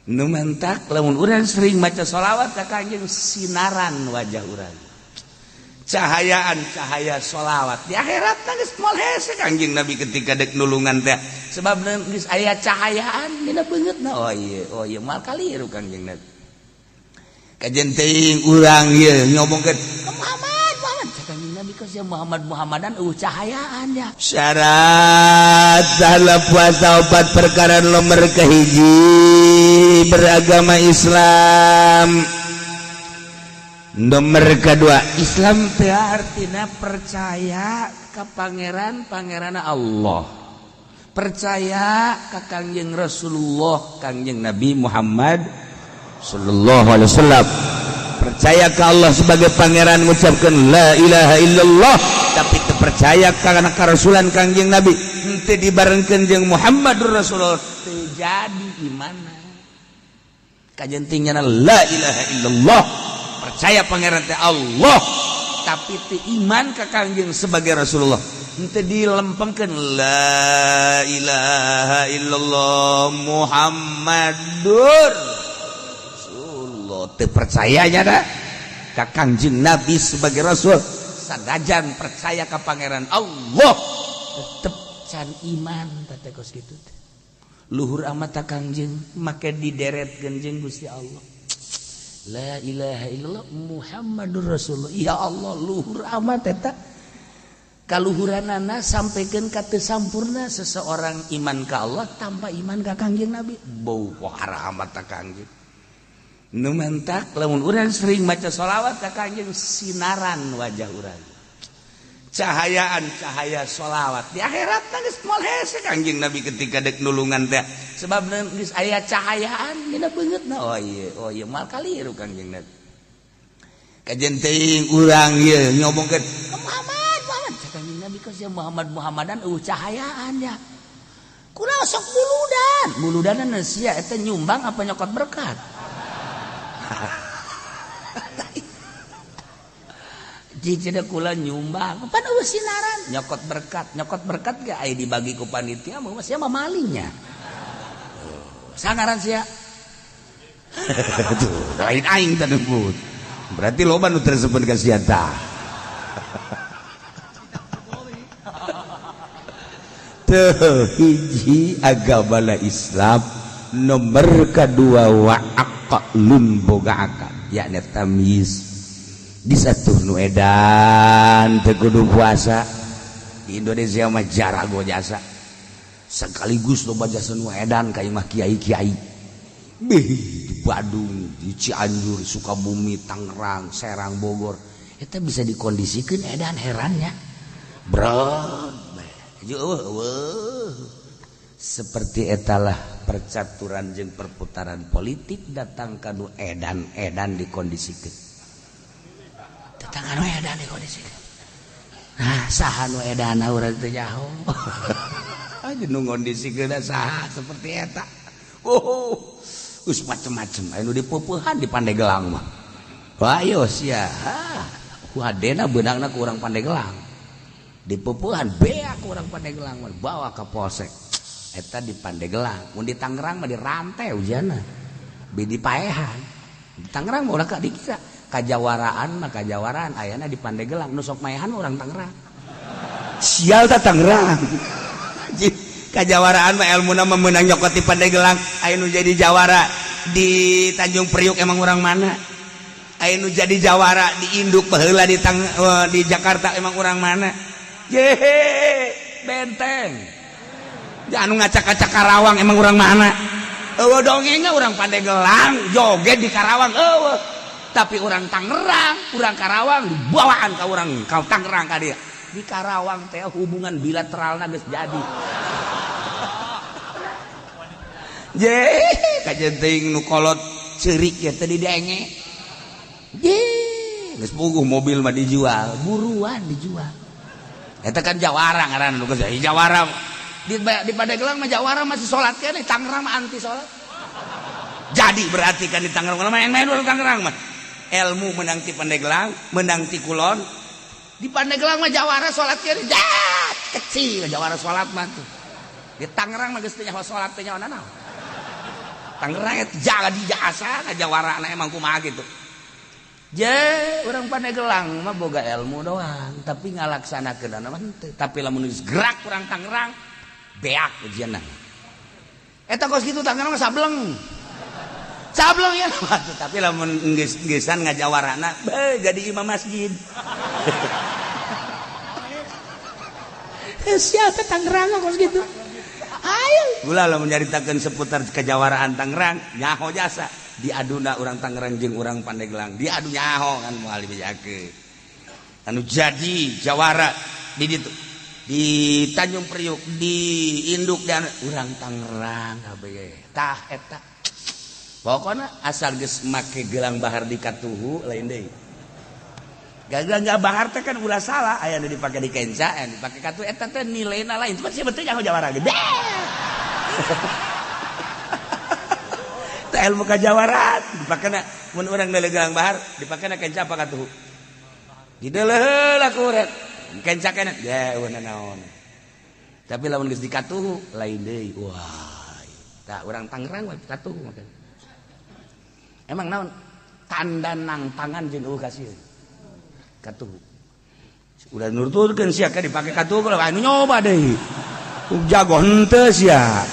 Nu mentak lamun urang sering maca sholawat ka Kanjeng, sinaran wajah urang, cahayaan cahaya sholawat. Di akhirat geus moal hese Kanjeng Nabi ketika dek nulungan teh, sebab geus aya cahayaan dina beungeutna. Oh iya, oh iya, moal kaliru Kanjeng Nabi. Kajen teuing urang ieu ngomongkeun Muhammad, Muhammad, cek Kanjeng Nabi, kos ya Muhammad Muhammadan eueuh cahayaan ya. Syarat dalam puasa opat perkara. Nomor kahiji, beragama Islam. Nomor kedua, Islam teh artinya percaya ke pangeran, pangeran Allah, percaya ke Kangjeng Rasulullah, Kangjeng Nabi Muhammad Sallallahu Alaihi Wasallam. Percaya ke Allah sebagai pangeran, mengucapkan la ilaha illallah, tapi percaya karena kerasulan Kangjeng Nabi henteu dibarengkeun jeung Muhammadur Rasulullah, teu jadi iman. Kajen tingnya la ilaha illallah, percaya pangeran teh Allah, tapi teu iman ka Kangjeng sebagai Rasulullah, henteu dilempengkeun la ilaha illallah Muhammadur Rasulullah, teu percayanya dah ka Kangjeng Nabi sebagai Rasul. Sanajan percaya ka pangeran Allah, tetep can iman teh kos kitu teh. Luhur amat ta Kangjeng, make dideretkeun jeung Gusti Allah, la ilaha illallah Muhammadur Rasulullah. Ya Allah, luhur amat eta kaluhuranana, sampaikan ka teu sampurna seseorang iman ka Allah tanpa iman ka Kangjeng Nabi. Bau pohara amat ta Kangjeng. Nu mentak lamun urang sering maca sholawat ka Kangjeng, sinaran wajah urang, cahayaan cahaya sholawat. Di akhirat geus moal hese Kangjeng Nabi ketika dek nulungan teh, sebab geus aya cahayaan dina beungeutna. Oh iya, oh iya, moal kaliru Kangjeng Nabi. Kajen teuing urang ieu ngomongkeun Muhammad, Muhammad, cek Kangjeng Nabi, kos ya Muhammad Muhammadan eueuh cahayaan ya. Kula sok muludan muludanan sia, eta nyumbang apa nyokot berkat? Cicida kula nyumbang pan eueuh sinaran, nyokot berkat, nyokot berkat ge aya dibagi ku panitia mah sia mah malingnya sangaran sia. Tuh, lain aing teh nyebut, berarti loba nu tersebut ka sia tah. Tuh, hiji agama Islam. Nomor kedua, wa aqlun, boga akal, yakni tamyiz. Di satu nu edan teu kudu puasa. Di Indonesia mah jarago jasa sekaligus loba jasa nu edan ka imah kiai-kiai. Bih, di Bandung, di Cianjur, Sukabumi, Tangerang, Serang, Bogor, eta bisa dikondisikan edan. Herannya berat. Seperti etalah percaturan jeung perputaran politik, datang kanu edan-edan dikondisikan, datang kanu edan dikondisikan. Nah, saha nu edan, urang teu nyaho aja nu ngondisikeun saha seperti eta. Oh, geus macem-macem aya nu dipeupehan di Pandeglang mah. Ayo sia, hadena beunangna ku urang Pandeglang, dipeupehan beak ku urang Pandeglang mah, bawa ka polsek. Eta di Pandeglang. Mun di Tangerang mah dirantai ujana bi dipaehan. Di Tangerang mah ulah ka dikira kajawaraan mah, kajawaraan ayana di Pandeglang, nu sok maehan urang Tangerang. Sial ta Tangerang. Kajawaraan mah ilmuna mah meunang nyokot di Pandeglang. Aya nu jadi jawara di Tanjung Priuk emang urang mana? Aya nu jadi jawara di induk baheula di Jakarta emang urang mana? Jehe, benteng. Anu ngacak-ngacak Karawang emang urang mana? Eueuh dongengnya urang Pandeglang joget di Karawang eueuh. Tapi urang Tangerang, urang Karawang dibawaan ka urang ka Tangerang ka dia. Di Karawang teh hubungan bilateralna geus jadi. Je, kajen teuing nu kolot ceurik ya teh didenge. Je, geus puguh mobil mah dijual, buruan dijual. Eta kan jawara ngaranna nu geus jawara. Di Pandeglang mah jawara masih salat keneh, Tangerang mah anti salat. Jadi berarti kan di Tangerang main-main urang Tangerang mah. Ilmu menang ti Pandeglang, menang ti Kulon. Di Pandeglang mah jawara salat keneh, jat kecil jawara salat mah tuh. Di Tangerang mah geus teu nyaho salat, teu nyaho nanaon. Tangerang eta jaga di jasa kajawarana emang kumaha gitu. Je urang Pandeglang mah boga ilmu doang, tapi ngalaksanakeunana mah henteu. Tapi lamun geus gerak urang Tangerang beak ujianna. Eta kos kitu Tangerang mah sableng. Sableng ya. Tapi lamun geus-geusan ngajawarana beuh jadi imam masjid. Siapa Tangerang kos kitu? Ayo gula lamun nyaritakeun seputar kejawaraan Tangerang nyaho jasa. Diaduna orang Tangerang jeung orang Pandeglang diadu nyaho kan moal dibejakeun anu jadi jawara di ditu di Tanjung Priuk di induk dan urang Tangerang kabeh tah eta pokona asal geus make gelang bahar di katuhu lain deui gelang bahar teh kan ulah salah aya nu dipake di kenca aya dipake katuhu eta teh nilaina lain cuma sih betul nyaho jawara gede. Ilmu kajawaran dipakena mun urang deuleu gelang bahar dipakena kenca apa katuhu dideuleu heula ku urang kenca keneh ye eueuh naon tapi lamun geus dikatuhu lain deui wah tah urang Tangerang we katuhu make emang naon tanda nang tangan jeung eueuh kasieun katuhu udah nurturkeun sia ka dipake katuhu anu nyoba deui jago henteu sia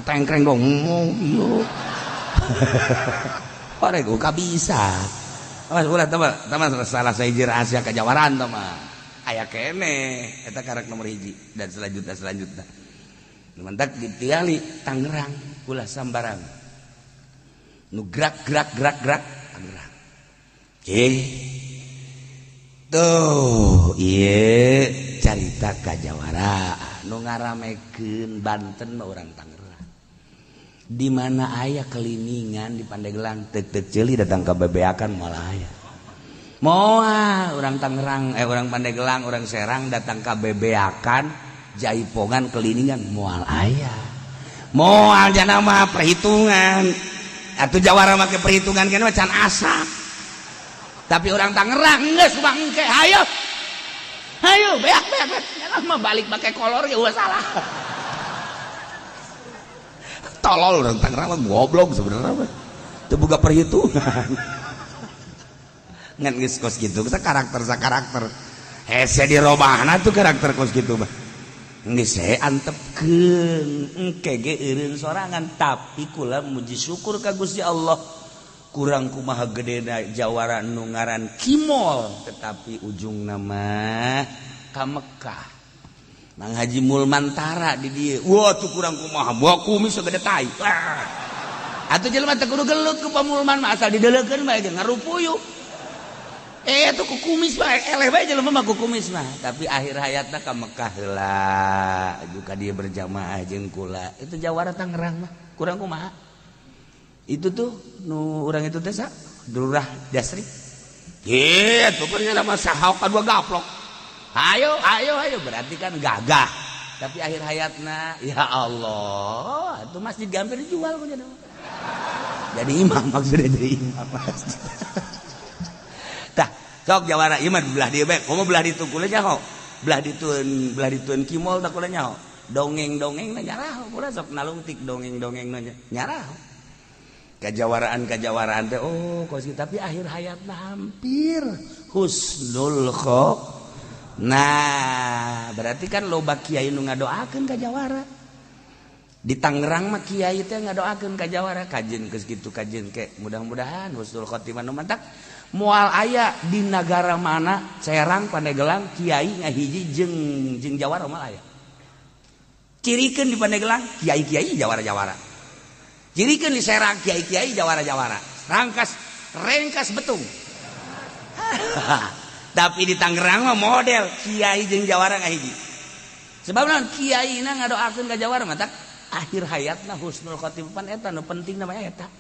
tengkreng dong ngomong iya gua bisa awas ulah tama salah sahiji rahasia kajawaraan tama aya kene eta karak nomor hiji dan selanjutnya mantak ditiali Tangerang ulah sambarang nu gerak gerak gerak gerak Tangerang tuh ieu carita kajawaraan nu ngaramekeun Banten mah urang Tangerang di mana aya keliningan di Pandeglang tek-tek ceuli datang ke bebeakan malah aya moal urang Tangerang urang Pandeglang urang Serang datang ke bebeakan jaipongan keliningan moal aya moal jana mah perhitungan atuh jawara make perhitungan kan mah can asa tapi urang Tangerang geus bangke hayo hayo beak beak beak mah balik make kolor ya ulah salah. Tolol orang Tangerang mah goblok sebenarnya mah. Teu boga perhitungan. Ngan geus kos kitu kita karakter sa karakter. Hese dirobahna tuh karakter kos kitu mah. Geus he antepkeun engke ge eureun sorangan tapi kula muji syukur ka Gusti Allah. Kurang kumaha gedena jawara nu ngaran Kimol tetapi ujungna mah ka Mekah. Mang Haji Mulmantara di dieu. Wah tuh kurang kumaha, bawa kumis segede tai. Atuh jelema teh kudu gelut ku Pamulman mah asal dideleukeun bae ge ngarupuyu. Tuh ku kumis bae, eleh bae jelema mah ku kumis mah. Tapi akhir hayatna ka Mekah heula, juga dia berjamaah jeung kula. Itu jawara Tangerang mah, kurang kumaha. Itu tuh nu urang itu teh sa, Lurah Jasri. Tuh pernah mah saha kadua gaplok. Ayo, ayo, ayo, berarti kan gagah. Tapi akhir hayatna, ya Allah, itu masjid hampir dijual kok jadi. Jadi imam maksudnya jadi imam masjid. Tah, sok jawara ieu mah belah dieu bae. Komo belah ditu kula nyaho. Belah ditueun Kimol tah kula nyaho. Dongeng-dongengna nyaraho, kula sok nalungtik dongeng-dongengna nyaraho. Kajawaraan-kajawaraan teh oh kos tapi akhir hayatna hampir husnul kho. Nah, berarti kan loba kiai nu ngadoakeun ka jawara. Di Tangerang mah kiai teh ngadoakeun ka jawara, kajeun geus kitu kajeun ke. Mudah-mudahan husnul khotimah nu mantak moal aya di nagara mana Serang Pandeglang kiai ngahiji jeung jawara moal aya. Cirikeun di Pandeglang kiai-kiai jawara-jawara. Cirikeun di Serang kiai-kiai jawara-jawara. Rangkas rengkas betung. Tapi di Tangerang mah model kiai jeung jawara ngahiji. Sebab naon kiai na ngadoakeun ka jawara mah tak akhir hayatna husnul khotimah pan eta nu penting namanya eta.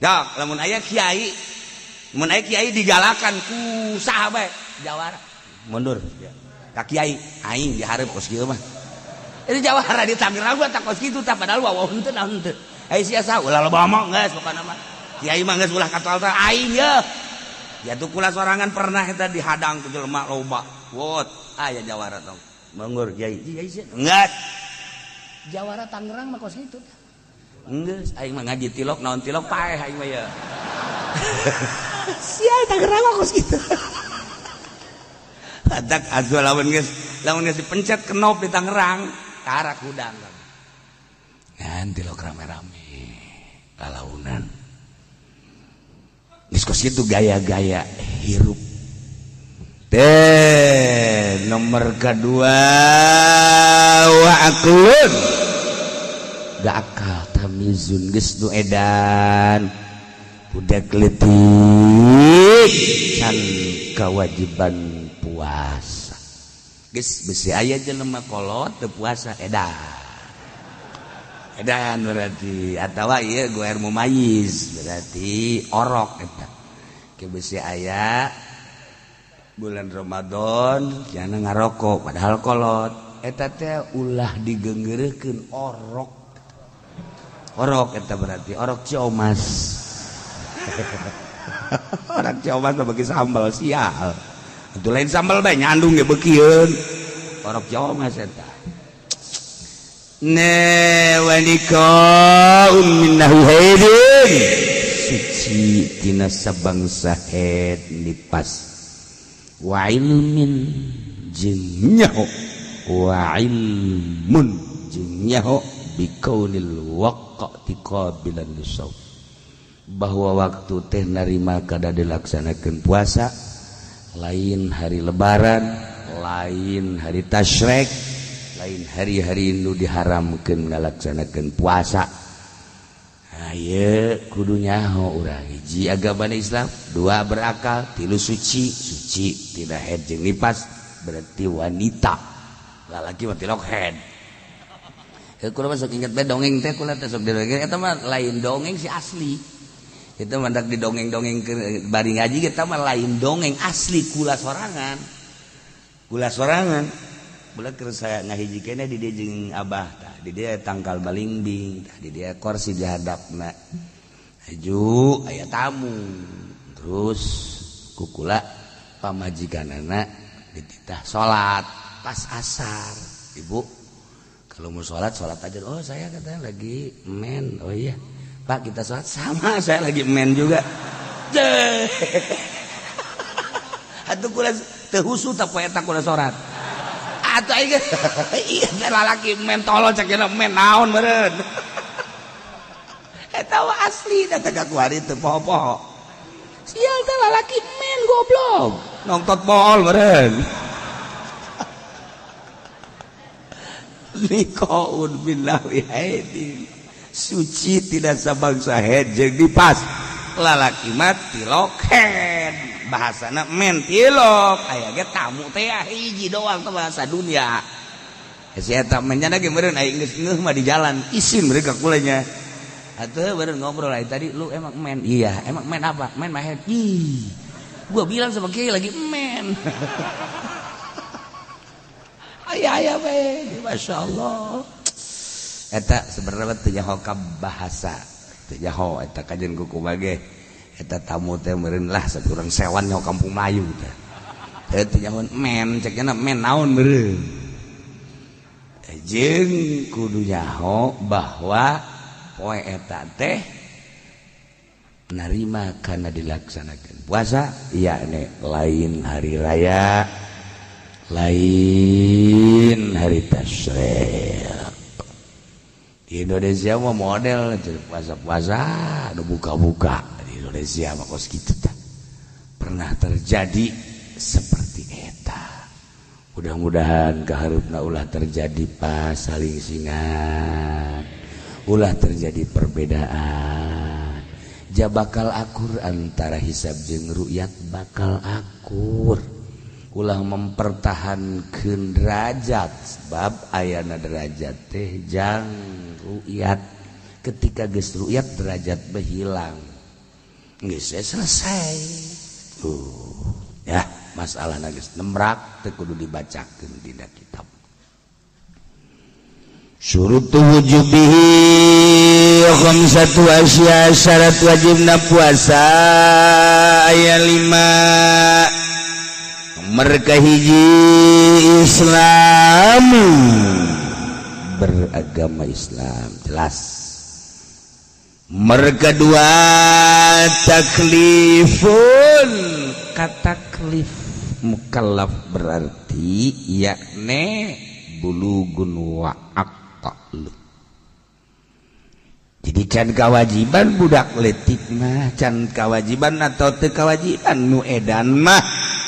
Dok, lamun aya kiai, mun aya kiai digalakan ku saha bae jawara mundur ka kiai aing dihareup kos kieu mah. Itu jawara di Tangerang mah tak kos kitu tah padahal wawah henteu naon henteu. Ai sia saha ulah loba omong geus pokona mah. Kiai mah geus ulah katoal aing ye. Ya tuh kula sorangan pernah kita dihadang ku jelema loba. Wot, aya jawara tong. Manggur kiai. Kiai sia. Enggak. Jawara Tangerang mah kos kitu. Geus aing mah ngaji tilok naon tilok paeh aing mah ya. Sial Tangerang mah kos kitu. Adak azul lamun geus dipencet kenop di Tangerang, karak hudang. Ngan tilok rame-rame lalaunan. Geus kos kitu gaya-gaya hirup. Teh nomor kedua wa aqlun. Gak akal tamizun geus nu edan. Budak leutik can kewajiban puasa. Geus besi aya jelema kolot teu puasa edan. Edan berarti atawa ieu goer mumayyiz berarti orok eta. Ke besi aya bulan Ramadan jangan ngarokok padahal kolot eta teh ulah digenggeurekeun orok. Orok eta berarti orok Ciomas. Orok Ciomas mah beuki sambal sial. Itu lain sambal bae nyandung ge beukieun. Orok Ciomas eta. Ne walikaun minnahu haidin. Suci tina sabangsa haid nipas. Wa ilmin jeung nyaho wa ilmun jeung nyaho bikaunil waqti qabilan lisaum bahwa waktu teh narima kada dilaksanakeun puasa lain hari lebaran lain hari tasyrik lain hari-hari nu diharamkeun ngalaksanakeun puasa. Ayo kudu nyaho urang hiji agama Islam, dua berakal, tilu suci, suci tidak haid jeung nipas berarti wanita. Lalaki mah tilok haid. Heuh kula mah sok inget bae dongeng teh kula teh sok didongeng eta mah lain dongeng si asli. Itu mah dak didongeng-dongeng bari ngaji kita mah lain dongeng asli kula sorangan. Kula sorangan. Kula keur saya ngahiji keneh di dieu jeung abah tah, di dieu tangkal balingbing tah, di dieu kursi di hadapna. Haju aya tamu. Terus kukula pamajikanana dititah salat pas asar. Ibu kalau mau salat salat aja. Oh saya katanya lagi men. Oh iya. Pak kita salat sama saya lagi men juga. Atuh kula teu husu tah poe eta kula salat. Atuh aing iya lalaki men tolol cek men naon meureun. Eta asli da teh kuari teu poho-poho. Sial teh lalaki men goblok. Nongtot bol meureun. Liqaun billahi haidin. Suci tidak sabangsa haid jeung dipas. Lalaki mah tilok haid. Bahasana men tilok aya ge tamu teh hiji doang teh bahasa dunia. Si eta menyana ge meureun aing geus ngeuh mah di jalan isin mereka kulanya. Atuh meureun ngobrol ai tadi lu emang men. Iya, emang men apa? Men mah head. Ih. Gua bilang sama kiai lagi men. Aya aya we, masyaallah. Eta sebenarnya teu nyaho ka bahasa. Teu nyaho eta kajian kuku bage. Eta tamu teh meureun lah sakurang sewan nyaho kampung Melayu teh. Teu teu nyaho men cek nya men naon meureun. Jeung kudu nyaho bahwa poe eta teh narima kana dilaksanakeun puasa yakni lain hari raya lain hari tasyrik. Di Indonesia mah model puasa-puasa udah buka-buka. Di Indonesia mah kos kitu tah. Pernah terjadi seperti eta. Mudah-mudahan kahareupna ulah terjadi pas saling singan. Ulah terjadi perbedaan. Ja bakal akur antara hisab jeung ru'yat bakal akur. Ulah mempertahankan derajat sebab ayana derajat teh jang ru'yat. Ketika geus ru'yat derajat berhilang, geus selesai. Ya masalah geus nemrak teu kudu dibacakeun dina kitab. Syurutu wujubihi khamsatu asya, syarat wajibna puasa aya 5. Mereka hiji Islamu beragama Islam jelas. Mereka dua taklifun, kataklif mukallaf berarti yakni bulugun wa aqlu. Jadi can kewajiban budak letik mah, can kewajiban atau teu kewajiban nu edan mah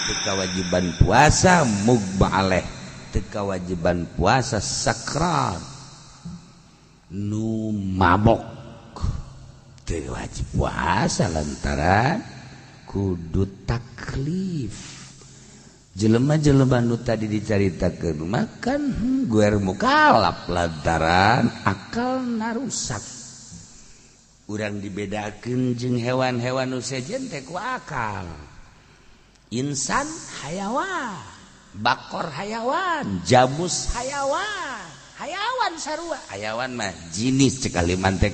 teu kewajiban puasa mugma alaih, teu kewajiban puasa sakral nu mabok, teu wajib puasa lantaran kudu taklif. Jelema-jelema nu tadi dicaritakeun makan guer mukalaf lantaran akal rusak. Urang dibedakeun jeung hewan-hewan nu sejen teh ku akal. Insan hayawan, bakor hayawan, jamus hayawan, hayawan sarua. Hayawan mah jinis cek ahli mantek.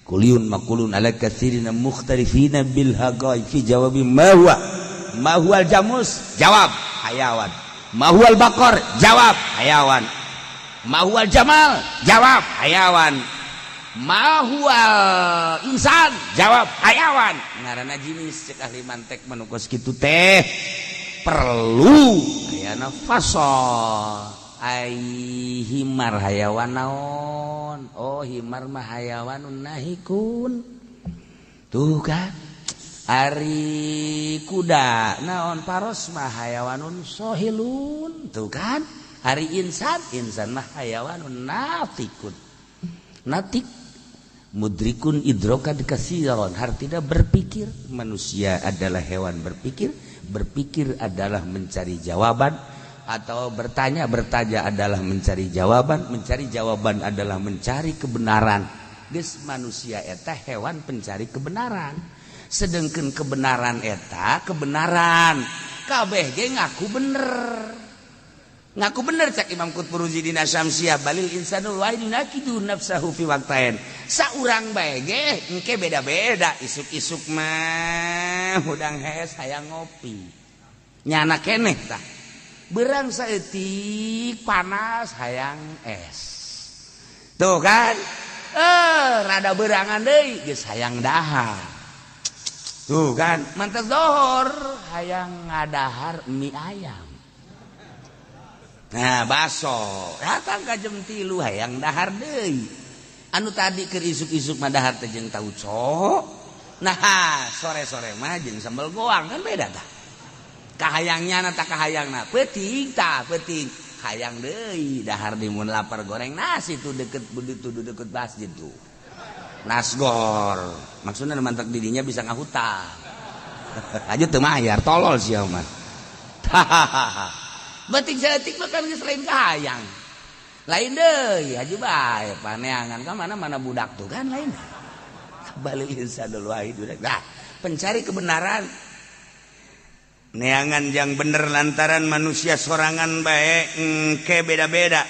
Kuliun makulun ala katsirina mukhtalifina bil haqai fi jawabi ma huwa. Ma huwal jamus? Jawab, hayawan. Ma huwal bakor? Jawab, hayawan. Ma huwal jamal? Jawab, hayawan. Ma huwal insan? Jawab, hayawan. Ngaranna jinis cek ahli mantek manukos kitu teh perlu ayana fasol. Ai himar hayawan naon? Oh, himar mah hayawanun nahikun. Tuh kan. Ari kuda naon? Paros mah hayawanun sohilun. Tuh kan. Ari insan, insan mah hayawanun natikun. Natik mudrikun idrokan kasiron, artinya berpikir. Manusia adalah hewan berpikir, berpikir adalah mencari jawaban atau bertanya, bertanya adalah mencari jawaban, mencari jawaban adalah mencari kebenaran. Geus manusia eta hewan pencari kebenaran. Sedangkan kebenaran eta kebenaran kabeh ge ngaku bener, ngaku bener. Cak Imam Qutb dina Syamsiah, balil insanul wahid yunakidu nafsahu fi waqtain. Saurang bae ge engke beda-beda. Isuk-isuk mah hudang hees hayang ngopi, nyana keneh tah. Berang saeutik panas hayang es, tuh kan. Rada berangan deui geus hayang dahar. Tuh kan, mantas dohor hayang ngadahar mie ayam. Nah, baso datang ka jam 3 hayang dahar deui. Anu tadi keur isuk-isuk mah dahar teh jeung tauco. Nah, sore-sore mah jeung sambal goang, kan beda tah. Kahayangnya na tak kahayangna peuting tah, peuting hayang deui dahar di mun lapar goreng nasi tuh deket begitu deket masjid tuh. Nasgor maksudnya mantak didinya bisa ngahutang aja teu mayar, tolol sia mah. Batik saeutik mah kan geus lain kahayang, lain deui haji bae paneangan ka mana-mana budak tuh kan lain. Balil insanul wahid. Nah, pencari kebenaran, neangan yang bener lantaran manusia sorangan bae engke beda-beda,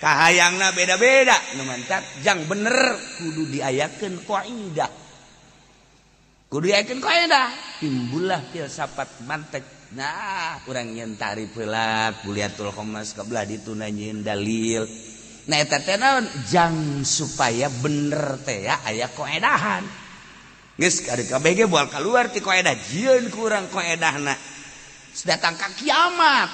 kahayangna beda-beda. Nu mantak jang bener kudu diayakeun kaidah, kudu diayakeun kaidah, timbullah filsafat mantek. Nah, urang nyeun tarif heula kuliatul khomas kebelah dituna nyieun dalil. Nah, eta teh naon? Jang supaya bener teh ya aya kaedahan. Geus ari kabeh ge moal keluar ti kaedah, jieun ku urang kaedahna datang ka kiamat.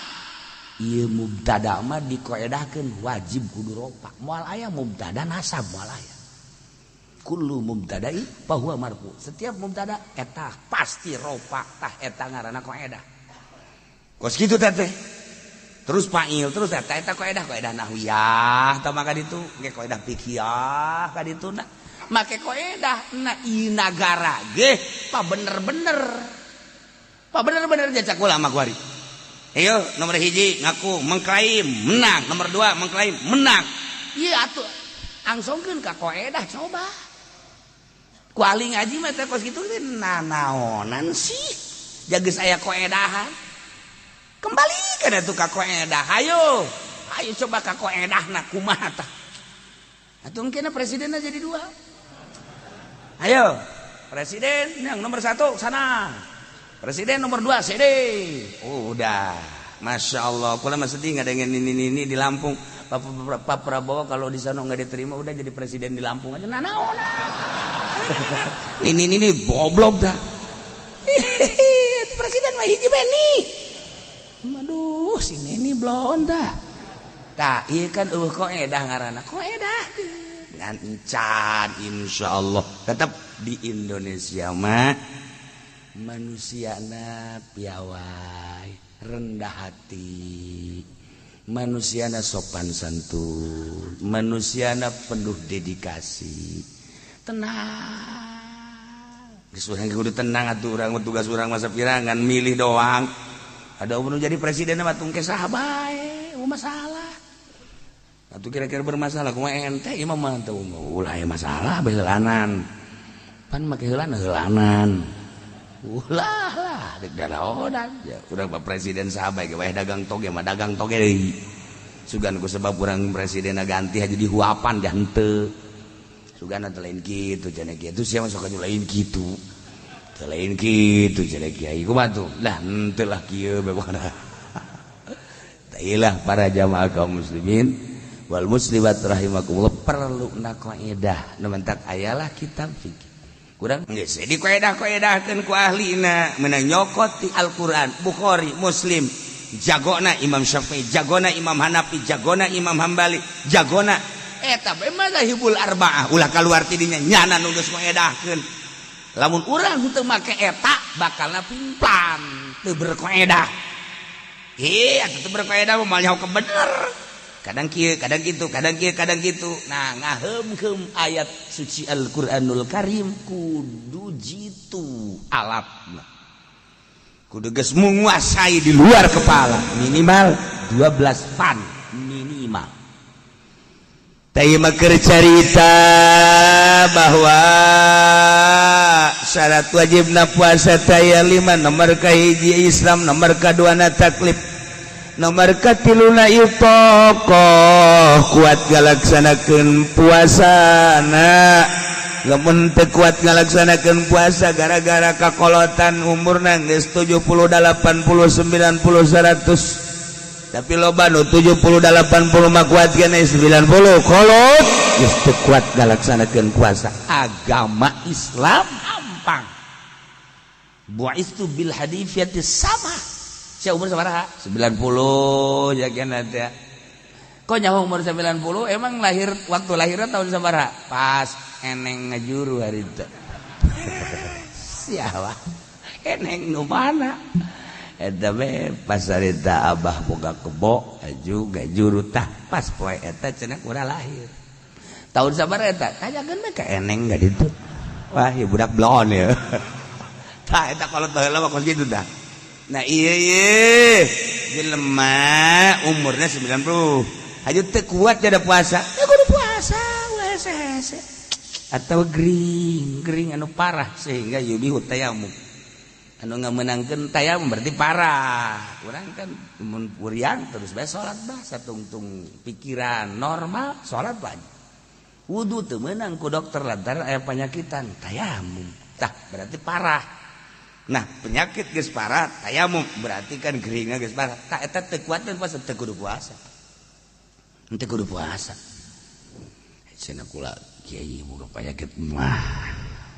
Ieu mubtada mah dikoedahkeun wajib kudu rofa, moal aya mubtada nasab, moal aya. Kullu mubtada'i fahuwa marfu, setiap mubtada eta pasti rofa. Tah, eta ngaranna kaedah kos kitu teh. Terus fa'il terus eta eta kaedah, kaedah nahwiyah tah maka ditu ge kaedah fikih ka ditu. Nah, make kaedah na ieu nagara ge pa bener-bener, pa bener-bener jacak ulama kuari. Ayo, nomor 1 ngaku mengklaim menang, nomor 2 mengklaim menang. Iya atuh angsongkeun ka kaedah coba. Ku ahli ngaji mah teh kos kitu teh nanaonan sih? Jaga saya kaedahan. Kembali atuh ka kaedah. Ayo. Ayo coba ka kaedahna kumaha tah. Atuh engkena presidenna jadi dua. Ayo, presiden yang nomor 1 sana. Presiden nomor 2 CD. Oh, udah. Masya Allah, kula mah sedih nggak dengan ini di Lampung. Pak Prabowo kalau di sana nggak diterima udah jadi presiden di Lampung aja. Nah, naon? Ini goblok dah. Presiden mah hiji bae nih. Aduh, si Neni blon dah. Tah, ieu kan eueuh koedah ngaranna. Koedah. Ngan encan insyaallah tetap di Indonesia mah manusiana piawai, rendah hati, manusiana sopan santun, manusiana penuh dedikasi, tenang. Geus urang kudu tenang atuh, urang mah tugas urang masa pirangan milih doang. Ada umur jadi presiden mah tungke saha bae, masalah. Atuh kira-kira bermasalah kumaha ente ieu mah teu ulah aya masalah bae heulanan. Pan make heulana heulanan. Ulah lah dek daraonan. Ya urang mah presiden saha bae ge wae dagang toge mah dagang toge deui. Sugan ku sebab urang presiden ganti aja dihuapan dah henteu. Sugan teh lain kitu cenah kitu sia mah sok lain kitu. Teu lain kitu cenah kiai kumaha tuh? Lah henteu lah kieu bae pokona. Tailah para jamaah kaum muslimin wal muslimat rahimakumullah, perlu na kaidah nu mentak ayalah kitab fikih. Kurang geus di kaidah-kaidahkeun ku ahlina menang nyokot di Al-Qur'an, Bukhari, Muslim, jagona Imam Syafi'i, jagona Imam Hanafi, jagona Imam Hambali, jagona eta bae mazahibul arba'ah ulah kaluar ti dinya nyana nu geus ngaedahkeun. Lamun urang teu make eta bakalna pimplan teu berkaedah. Ih, atuh teu berkaedah mah moal nyaho kebener. Kadang kieu, kadang kitu, kadang kieu, kadang kitu. Nah, ngaheumkeum ayat suci Al-Qur'anul Karim kudu jitu alatna. Kudu geus menguasai di luar kepala minimal 12 fan minimal. Tadi mah keur carita bahwa syarat wajibna puasa taya 5, nomor kahiji Islam, nomor kaduana taklif, nomor katiluna itoqoh kuat ngalaksanakeun puasana. Lamun teu kuat ngalaksanakeun puasa gara-gara kakolotan umurna geus 70, 80, 90, 100, tapi loba nu 70, 80 mah kuat keneh, 90 kolot geus teu kuat ngalaksanakeun puasa. Agama Islam gampang, bu'istu bil hanifiyati sama. Sia umur sabaraha? 90 ya kena teh. Kok nyaho umur 90? Emang lahir waktu lahirnya tahun sabaraha? Pas eneng ngajuru hari itu. Siapa? Eneng nu mana? Eta we pas harita abah boga kebo aju ngajuru tah pas poe eta cenah urang lahir. Tahun sabaraha eta? Tanyakeun we ka eneng gak ditu. Wah, ya budak blon ya. Tah eta kalau baheula mah kos kitu dah. Nah iya iya jelema umurnya 90 aja teu kuat jadi puasa ya kudu puasa hese hese atau gering gering anu parah sehingga yubihu tayamum anu ngamenangkeun tayamum berarti parah. Urang kan mun puriang terus bae salat bah satungtung pikiran normal salat bae wudu teu meunang ku dokter lantaran aya panyakitan tayamum tah berarti parah. Nah, penyakit geus parah, tayamum berarti kan geringna geus parah. Tah eta teu kuat puasa teu kudu puasa. Teu kudu puasa. Cenah kula kiai boga penyakit mah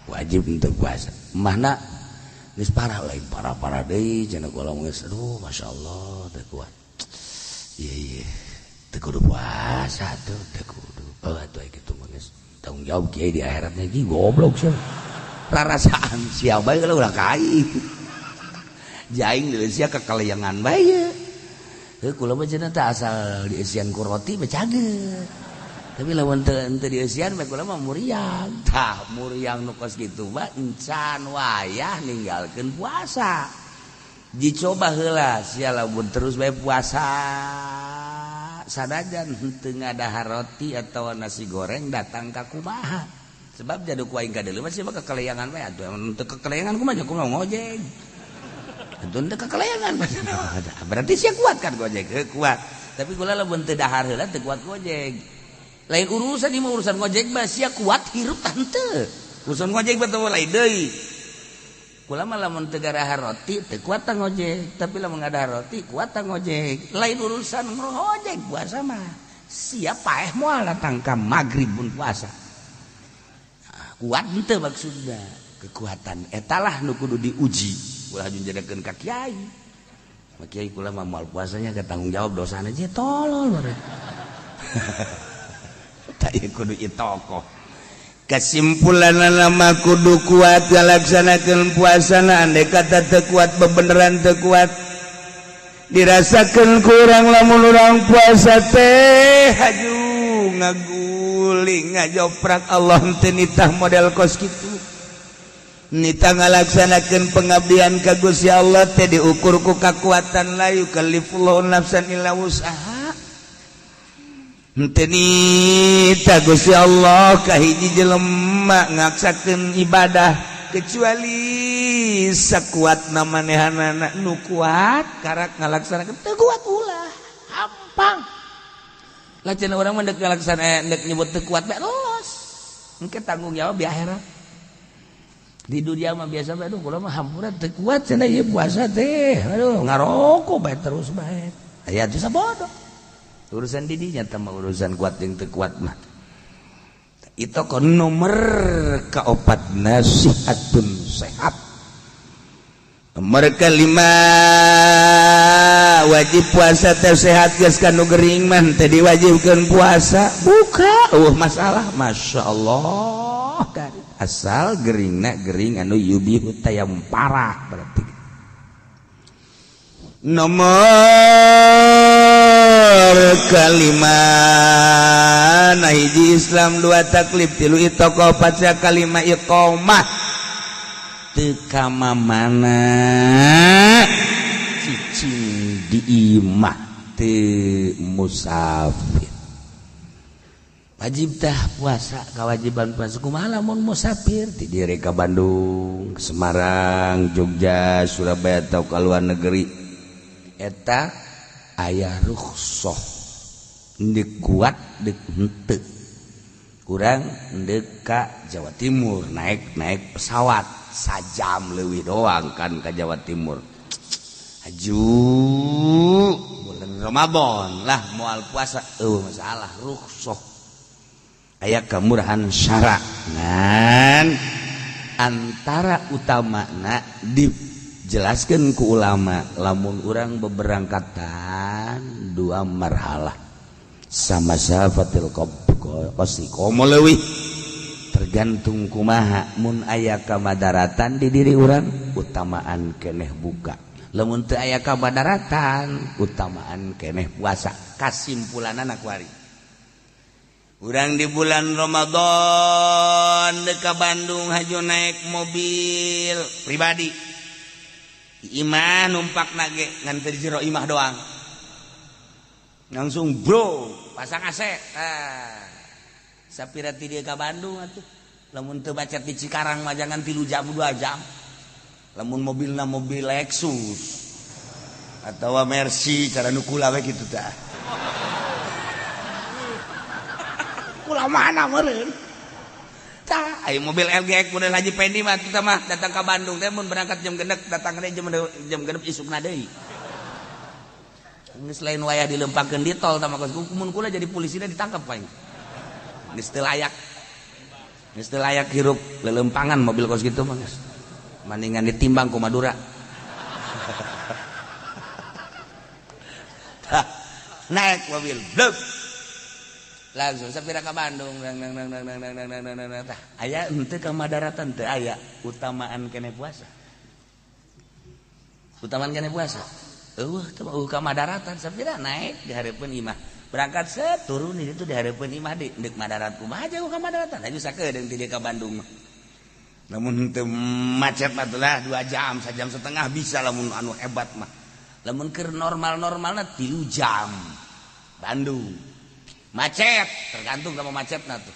wajib untuk puasa. Mahna geus parah lain parah-parah deui cenah kula geus aduh masyaallah teu kuat. Iya iya teu kudu puasa tuh teu kudu. Oh atuh kitu mah geus tanggung jawab kiai di akhiratnya gi goblok sia. Rarasaan sia bae kalau ulah kai. Jaing di sia kekalayangan bae. Heuh kula mah cenah teh asal dieusian ku roti mah cager. Tapi lamun teu teu dieusian mah kula mah muriang. Tah muriang nu kos kitu mah encan wayah ninggalkeun puasa. Dicoba heula sia lamun terus bae puasa sanajan henteu ngadahar roti atau nasi goreng datang ka kumaha. Sebab jadu ku aing kadeuleu mah sia mah kekalayangan bae atuh teu kekalayangan kumaha kumaha ngojek. Atuh teu kekalayangan berarti sia kuat kan gojek, heuh kuat. Tapi kula lamun teu dahar heula teu kuat gojek. Lain urusan ieu mah urusan gojek mah sia kuat hirup tah henteu. Urusan gojek mah teu lain deui. Kula mah lamun teu garahar roti teu kuat tah ngojek, tapi lamun ngadahar roti kuat tah ngojek. Lain urusan ngojek puasa mah. Siap paeh moal datang ka magrib mun puasa. Nah, kuat henteu maksudna. Kekuatan etalah nu kudu diuji. Ulah jadikan ka kiai. Ma kiai kula mah moal puasanya ke tanggung jawab dosana je tolol bare. Tak ieu kudu itokoh. Kesimpulan nama kudu kuat ngalaksanakeun puasana, andai kata teu kuat bebeneran teu kuat dirasakan kurang lamun urang puasa teh haju ngaguling ngajoprak Allah teu nitah model kos kitu nitah ngalaksanakeun pengabdian ka Gusti Allah teh diukur ku kakuatan la yukallifullahu nafsan illa wus'aha. Henteu nitah Gusti Allah ka hiji jelema ngaksakeun ibadah kecuali sakuat manehanana. Nu kuat karak ngalaksanakeun, teu kuat ulah hampang lah. Cenah urang mah dek ngalaksana, dek nyebut teu kuat bae los, engke tanggung jawab di akhirat. Di dunia mah biasa bae, aduh kula mah hampura teu kuat cenah ieu puasa teh, aduh ngarokok bae terus bae aya teu sabodoh. Urusan didinya teh mah urusan kuat jeung teu kuat mah. Itu kon nomor kaopat nasihatun sehat. Nomor kelima wajib puasa teh sehat. Geus kanu gering mah teh diwajibkeun puasa, buka masalah. Masya Allah, asal geringna gering anu yubihu tayam parah. Berarti nomor kelima, nah hiji Islam, dua taklif, tilu itoko, opat kalima iqomah. Teu mana cicing di imah teu musafir wajib tah puasa. Kewajiban puasa kumaha lamun musafir ti dire ka Bandung, Semarang, Jogja, Surabaya atau ka luar negeri? Eta aya rukhsah, ndek kuat dek henteu. Kurang ndek ka Jawa Timur, naik naik pesawat sajam leuwih doang kan ka Jawa Timur, haju bulan Ramadan lah moal puasa, eueuh masalah, rukhsah, aya kemurahan syara. Ngan antara utamana dijelaskan ku ulama, lamun urang beberangkatan dua marhalah sama safatil qasri komo leuwih, tergantung kumaha. Mun aya kamadaratan di diri urang, utamaan keneh buka. Lamun teu aya kamadaratan, utamaan keneh puasa. Kasimpulanana kuari urang di bulan Ramadan deka Bandung, haju naik mobil pribadi, imah numpak nage ngan teu jero imah doang, langsung bro pasang AC. Ah, sapira ti dieu ka Bandung atuh lamun teu macet di Cikarang mah jangan 3 jam, 2 jam, lamun mobilna mobil Lexus atau Mercy cara nu kula we kitu tah. Kula mana meureun tah aya mobil LG model Haji Pendi mah. Kita mah datang ke Bandung teh mun berangkat jam 6, datang teh jam jam 6 isukna deui. Geus lain wayah dilempangkeun di tol tah mah. Mun kula jadi polisi ditangkap paling. Geus teu layak, geus teu layak hirup lelempangan mobil kos kitu mah. Geus mendingan ditimbang ku Madura. Tah, naik mobil blub langsung sapira ka Bandung nang nang nang nang nang nang nang nang nang. Tah, aya henteu kamadaratan? Teu aya, utamaan kene puasa, utamaan kene puasa. Eueuh teu eueuh kamadaratan. Sapira naik di hareupeun imah, berangkat set, turun di situ di hareupeun imah di deuk madarat kumaha jauh kamadaratan, aju sakedeung ti dieu ka Bandung mah. Lamun teu macet mah lah 2 jam, sajam setengah bisa lamun anu hebat mah. Lamun keur normal-normalna 3 jam Bandung. Macet tergantung sama macetna tuh.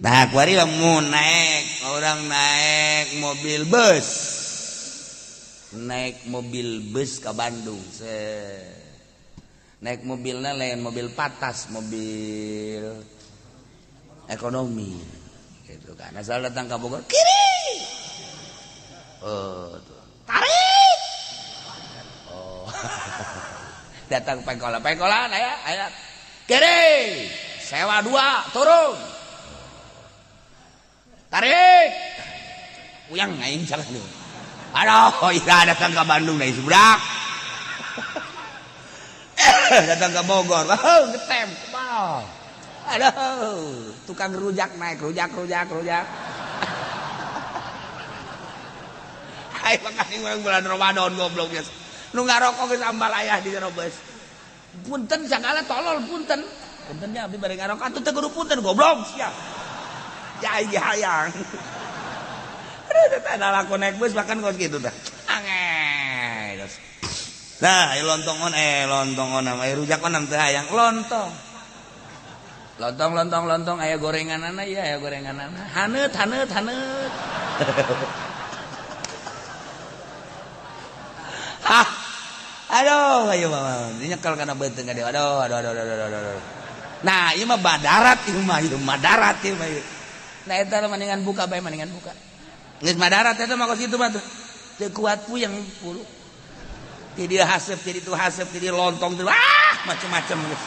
Nah, kuari lamun naik orang naik mobil bus, naik mobil bus ke Bandung se, naik mobilnya lain mobil patas, mobil ekonomi gitu kan. Asal datang ke Bogor kiri, oh tuh. Tarik, oh datang pengkolan, pengkolan aya aya. Kiri, sewa dua, turun. Tarik. Puyang aing salah lu. Aduh, ira datang ke Bandung dari subrak. Datang ke Bogor, oh, ngetem, kebal. Aduh, tukang rujak naik, rujak, rujak, rujak. Ayo makanya orang bulan Ramadan goblok geus. Nu ngarokok geus ambal ayah di jero beus. Punten sagala tolol punten. Puntennya abdi bari ngarokok atuh teu kudu punten goblok sia. Ya aing hayang. Aduh, teh laku naik bus bahkan kos kitu tah. Ange. Nah, lontong on lontong onam, aya rujak onam teh hayang lontong. Lontong lontong lontong aya gorenganana ieu aya gorenganana. Haneut haneut haneut. Hah. Aduh, ayo mama, nyekel kana beuteung ka dieu. Aduh, aduh, aduh, aduh, aduh. Nah, ieu mah badarat ieu mah, ieu madarat ieu mah. Nah, eta mendingan buka bae, mendingan buka. Geus madarat eta mah kos kitu mah tuh. Teu kuat puyeng puluh. Ti dieu haseup, ti ditu haseup, ti dieu lontong, ti ah macem-macem geus.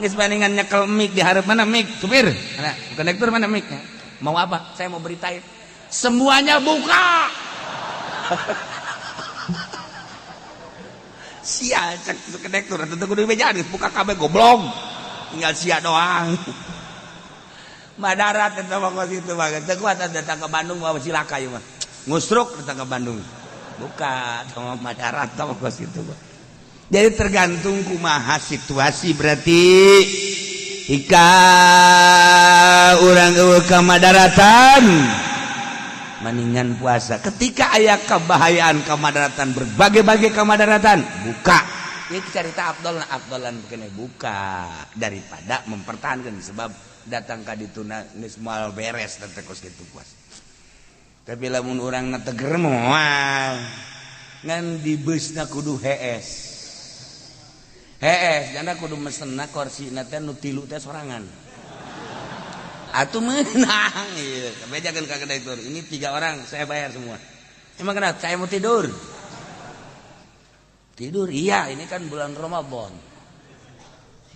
Geus mendingan nyekel mic di hareup mana mic, supir. Mana? Kondektur mana mic? Mau apa? Saya mau beritain. Semuanya buka. Sia cek kondektur atuh teu kudu bejaan geus buka kabeh goblok. Tinggal sia doang. Madarat eta mah kos kitu mah. Teu kuat datang ke Bandung bawa cilaka ieu mah. Ngusruk datang ke Bandung. Buka sama madarat sama kos kitu mah. Jadi tergantung kumaha situasi berarti ika urang eueuh ka madaratan mendingan puasa. Ketika aya kebahayaan kemadaratan berbagai-bagai kemadaratan buka. Ieu carita afdol afdolan kene buka daripada mempertahankan sebab datang ka dituna geus moal beres teh kos kitu puasa. Tapi lamun urang na teger moal ngan di beusna kudu hees. Hees jana kudu mesenna korsina teh nu tilu teh sorangan. Atuh meunang ieu. Bejakeun ka kondektur, ini 3 orang saya bayar semua. Emang kenapa? Saya mau tidur. Tidur? Iya, ini kan bulan Ramadan.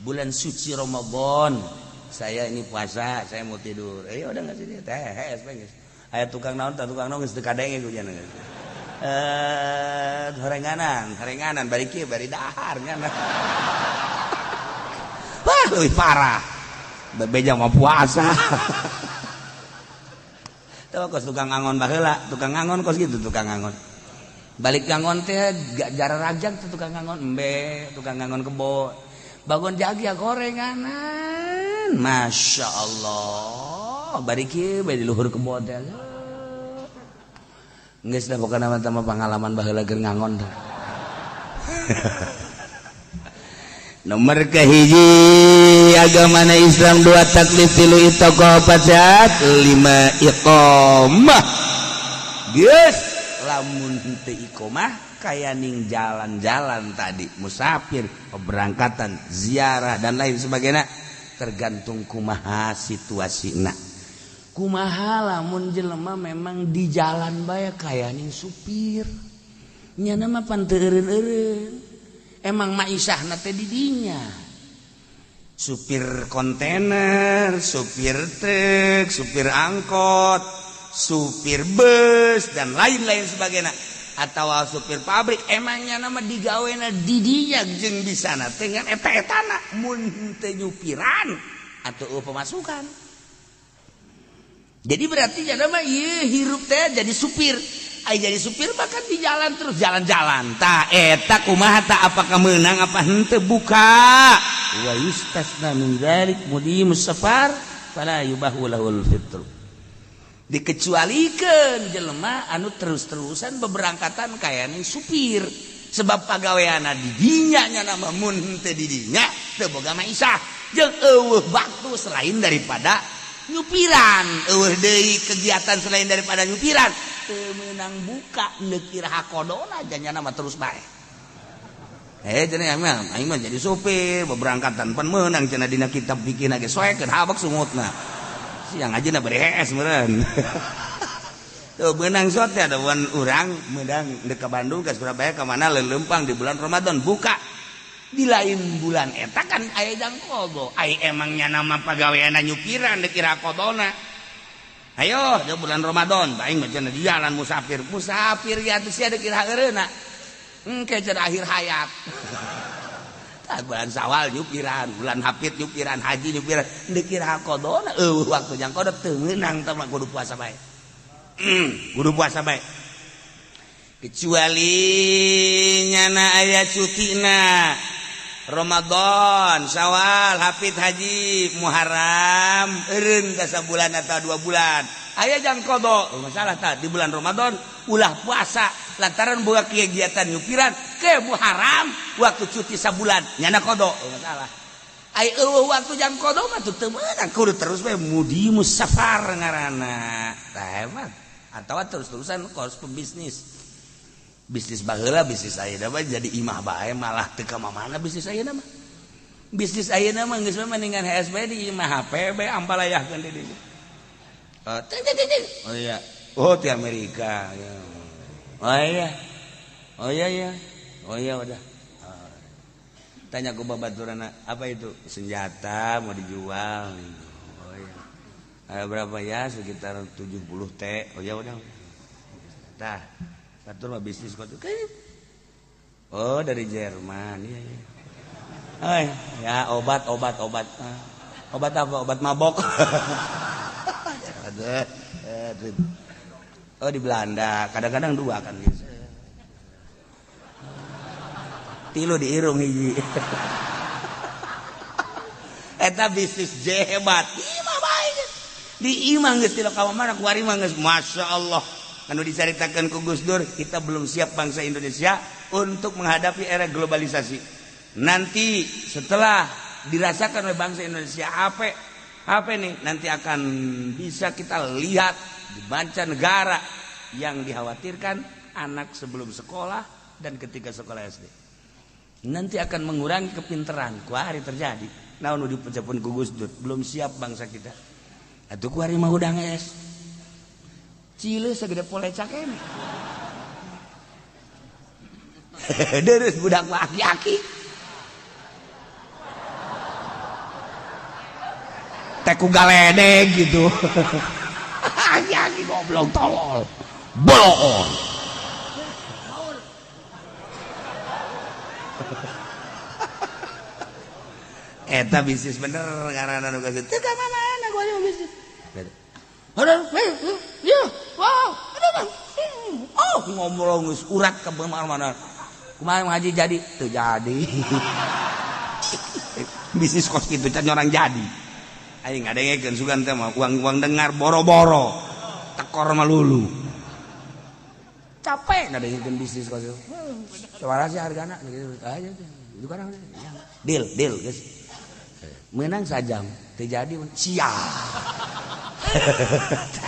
Bulan suci Ramadan. Saya ini puasa, saya mau tidur. Eh udah enggak sih teh hees geus. Aya tukang naon tah tukang naon geus teu kadenge ku jana. Horenganan, horenganan bari kieu bari dahar nya. Wah, leuwih parah. Bebeja mah puasa. Tahu kos tukang angon baheula, tukang angon kos gitu tukang angon. Balik ngangon teh jara rajag tuh tukang angon embe, tukang angon kebo. Bangun jagi ya gorenganan. Masya Allah. Bari kieu bae di luhur kebo teh. Geus dah pokona mah pengalaman baheula keur ngangon teh. Nomor kahiji agamana Islam 2 taklif 3 itaqah 4 sehat 5 iqamah. Geus lamun teu iqamah kaya ning jalan-jalan tadi musafir, keberangkatan, ziarah dan lain sebagainya tergantung kumaha situasina. Kumaha lamun jelema memang di jalan bae kaya ning supir. Nyana mah pan teu eureun-eureun. Emang maisahna teh di dinya. Supir kontainer, supir truk, supir angkot, supir bus dan lain-lain sebagainya atau supir pabrik emangnya nama digawena di dinya jeung bisana teh ngan eta-etana mun teu nyupiran atau pemasukan. Jadi berarti jadi mah ieu hirup teh jadi supir. Ai jadi supir bahkan di jalan terus jalan-jalan. Ta eta kumaha ta apakah meunang apa henteu buka. Wa yustasna min dzalik mudimus safar fala yubahu lahul fitr. Dikecualikeun jelema anu terus-terusan beberangkatan kaya ning supir sebab pagaweana di dinya nya nama mun henteu di dinya teu boga maisah jeung eueuh waktu selain daripada nyupiran, eueuh deui kegiatan selain daripada nyupiran teu meunang buka neuk iraha kodona janyana mah terus bae. Cenah aing mah jadi supir beberangkatan pan meunang cenah dina kitab fikih ge soekeun habak sungutna. Siang aja na bari hees meureun. Tuh meunang sot teh ada urang meunang deuk ka Bandung ka Surabaya ka mana leumpang di bulan Ramadan buka. Di lain bulan eta kan aya jang qadha. Ai emangnya nama pagaweana nyupiran dek ira qadhana. Ayo di bulan Ramadan aing mah cenah di jalan musafir. Musafir ya atuh sia dek ira eureuna. Engke cenah akhir hayat. Tah bulan Sawal nyupiran, bulan Hafid nyupiran, haji nyupiran, dek ira qadhana eueuh waktu jang qadha teu meunang tah mah kudu puasa bae. Kudu puasa bae. Kecuali nyana aya cutina Ramadan, Syawal, Hafid, Haji, Muharram, eureun ka sabulan atau 2 bulan. Aya jang qadha, masalah tah di bulan Ramadan ulah puasa lantaran boga kegiatan nyupiran ke Muharram waktu cuti sabulan nyana qadha, masalah. Ai eueuh waktu jang qadha mah teu meunang kudu terus we mudimus safar ngaranna. Tah hebat. Atawa terus-terusan kos pebisnis. Bisnis baheula bisnis ayeuna mah jadi imah bae malah teu ka mana bisnis ayeuna mah. Bisnis ayeuna mah geus mendingan HSB di imah HP bae ampalayahkeun di dieu. Oh iya. Oh di Amerika. Ya. Oh iya. Oh iya iya. Oh iya udah. Tanya ku babaturana apa itu? Senjata mau dijual. Oh iya. Ada berapa ya? Sekitar 70 T. Oh ya udah. Tah. Batur mah bisnis kok. Oh dari Jerman. Iya iya. Oh, ya obat obat obat. Obat apa? Obat mabok. Oh di Belanda. Kadang-kadang dua kan gitu. Tilu di irung hiji. Eta bisnis hebat. Imah bae. Di imah geus tilu ka mana kuari mah geus masyaallah. Anu diceritakan ku Gus Dur, kita belum siap bangsa Indonesia untuk menghadapi era globalisasi. Nanti setelah dirasakan oleh bangsa Indonesia apa apa nih nanti akan bisa kita lihat di mancanegara yang dikhawatirkan anak sebelum sekolah dan ketika sekolah SD. Nanti akan mengurangi kepinteran. Kuari terjadi. Nah, nu diucapkeun ku Gus Dur, belum siap bangsa kita. Atuh kuari mah udah geus. Cile segede polecak ini. Terus budak mah aki-aki. Teku galedeg gitu. Aki-aki goblok tolol. Bolon. Eta bisnis bener ngaranna nu geus teu ka mana gua bisnis. Ya, wow, oh ngomong geus urat ka mana-mana. Kumaha ngaji jadi? Teu jadi. Bisnis kos kitu can orang jadi. Aing ngadengekeun sugan teh mah uang-uang dengar boro-boro. Tekor mah lulu. Capek ngadengekeun bisnis kos kitu. Sabaraha sih hargana gitu aja. Itu kan deal, deal geus. Menang sajam, teu jadi sia.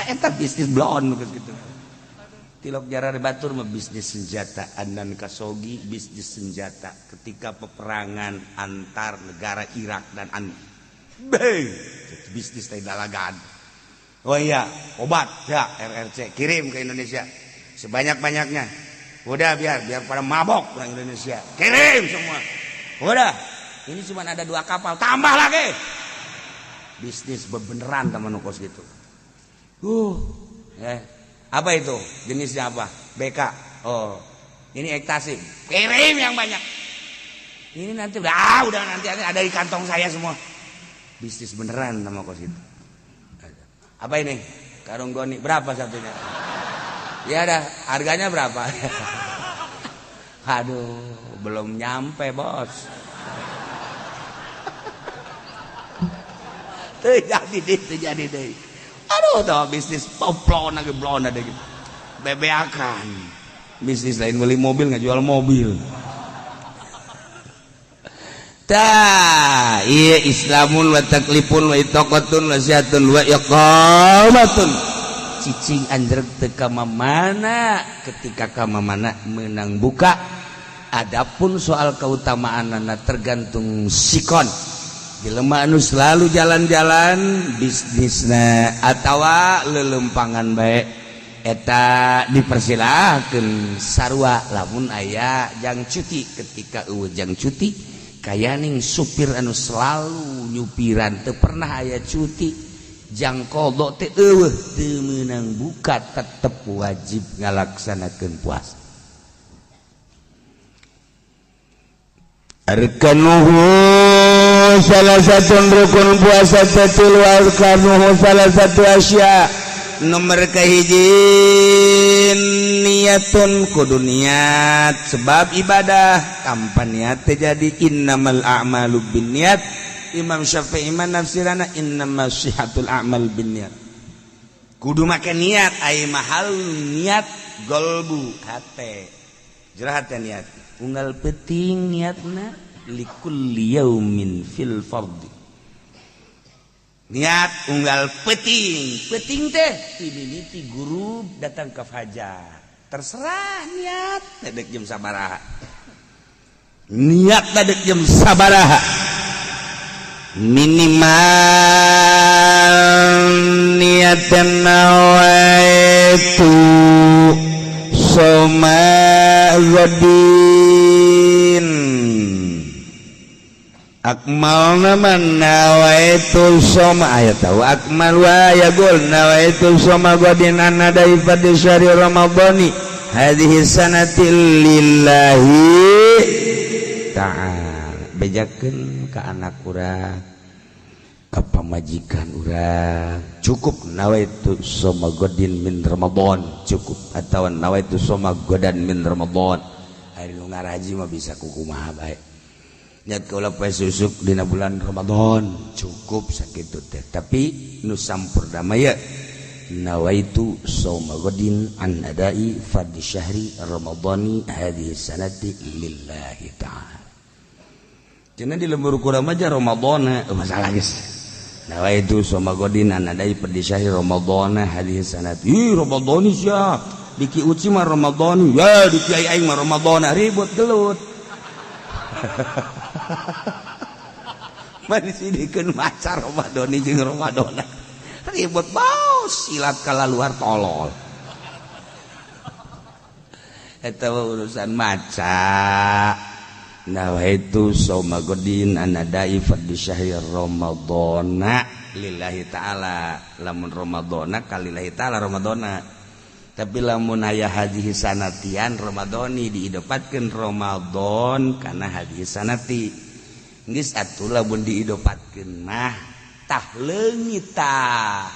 Eta bisnis bloon gitu. Tilok jara batur mah bisnis senjata Adnan Khashoggi, bisnis senjata ketika peperangan antar negara Irak dan an. Beuh, bisnis teh dalagan. Oh iya, obat ya RRC kirim ke Indonesia sebanyak-banyaknya. Udah biar pada mabok orang Indonesia. Kirim semua. Udah, ini cuma ada 2 kapal, tambah lagi. Bisnis bebeneran teman kos gitu. Apa itu? Jenisnya apa? BK. Oh, ini ekstasi. Kirim yang banyak. Ini nanti udah nanti ada di kantong saya semua. Bisnis beneran sama kos itu. Apa ini? Karung goni berapa satunya? Ya dah, harganya berapa? Aduh, belum nyampe, Bos. Terjadi deh. Aduh, tuh bisnis poplon lagi blon ada gitu. Bebeakan. Bisnis lain beli mobil nggak jual mobil. Ta, iya Islamun wa taklifun wa itaqatun wa siatun wa iqamatun. Cicing anjreg teu ka mamana ketika ka mamana menang buka. Adapun soal keutamaanana tergantung sikon. Jelema anu selalu jalan-jalan bisnisna atawa lelempangan bae eta dipersilahkeun sarua lamun aya jang cuti. Ketika eueuh jang cuti Kayaning supir anu selalu nyupiran teu pernah aya cuti jang qadha teh eueuh, teu meunang buka, tetep wajib ngalaksanakeun puasa. Arkanuhu salah satu rukun puasa teh tilu. Arkanuhu salah satu asya. Nomor kahiji, niatun, kudu niat, sebab ibadah tanpa niat teh jadi. Innamal a'malu binniyat. Imam Syafi'i mah nafsirana innamas sihatul a'mal binniyat. Kudu make niat. Ai mahal niat golbu, hate, jero hate niat unggal penting. Niatna likulli yaumin fil fardhi, niat unggal peting. Peting teh ti mimiti gurub datang ke fajar, terserah niat dek jam sabaraha, niat dek jam sabaraha. Minimal niat nawaitu soma ghadin. Akmal nama nawaitu soma aya tahu akmal wa yaqul nawaitu soma ghadin an adai fardhi syahri ramadhani hadhihi sanati lillahi ta'ala. Bejakeun ka anak urang, ka pamajikan urang, cukup nawaitu soma ghadin min Ramadan cukup, atau nawaitu soma ghadan min Ramadan. Ari nu ngaraji mah bisa kukumaha bae. Niat kaula poe susuk dina bulan Ramadan cukup sakitu teh. Tapi nu sampurna mah ya nawaitu soma ghadin an adai fardhi syahri ramadhani hadhihi sanati lillahi ta'ala. Cenah di lembur kurang aja Ramadan, oh, masalah geus. Nawaitu soma ghadin an adai fardhi syahri ramadhani hadhihi sanati. Ih, Ramadhani sia. Di Ki Uci mah Ramadhani, ya di Kiai aing mah Ramadhani, ribut gelut. Mah disidikeun maca Ramadhani jeung Ramadhana. Ribut bau silat kala luar tolol. Eta urusan maca. Nawaitu soma ghadin an adai fardhi syahri ramadhana lillahi ta'ala. Lamun Ramadhana kalillahi ta'ala Ramadhana. Tapi lamun aya hadhihi sanatian Ramadhani, diidopatkeun Ramadan kana hadhihi sanati. Geus atuh, lamun diidopatkeun mah tah leungit tah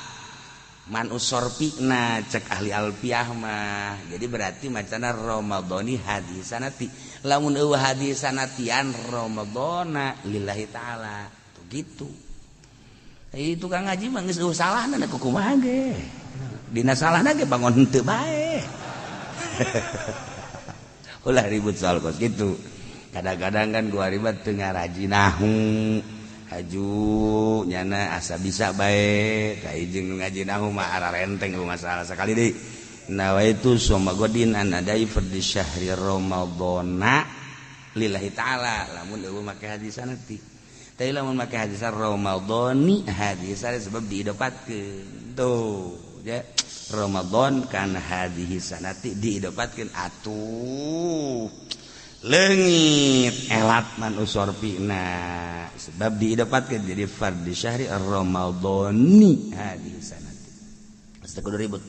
man usorpina cek ahli alfiah mah. Jadi berarti macana Ramadhani hadhihi sanati. Lamun eueuh hadhihi sanatian, Ramadhana lillahi ta'ala tuh gitu. Itu tukang ngaji mah geus eueuh salahna kumaha ge. Dina salahna ge bangun henteu bae. Ulah ribut soal kos gitu. Kadang-kadang kan gua ribet teu ngaraji nahu. Haju nyana asa bisa bae ka jeung ngaji nahu mah ararenteng masalah. Sekali deui, nawaitu soma ghadin an adai fardhi syahri ramadhana lillahi ta'ala lamun eueuh make hadis sanati. Tapi lamun make hadis Ramadhani hadis sebab diidopatkeun tuh ya Ramadan kan hadhihi sanati diidopatkeun atuh leungit elat man usorpina sebab diidopatkeun jadi fardhi syahri Ramadhani hadhihi sanati. Pasti kudu ribut.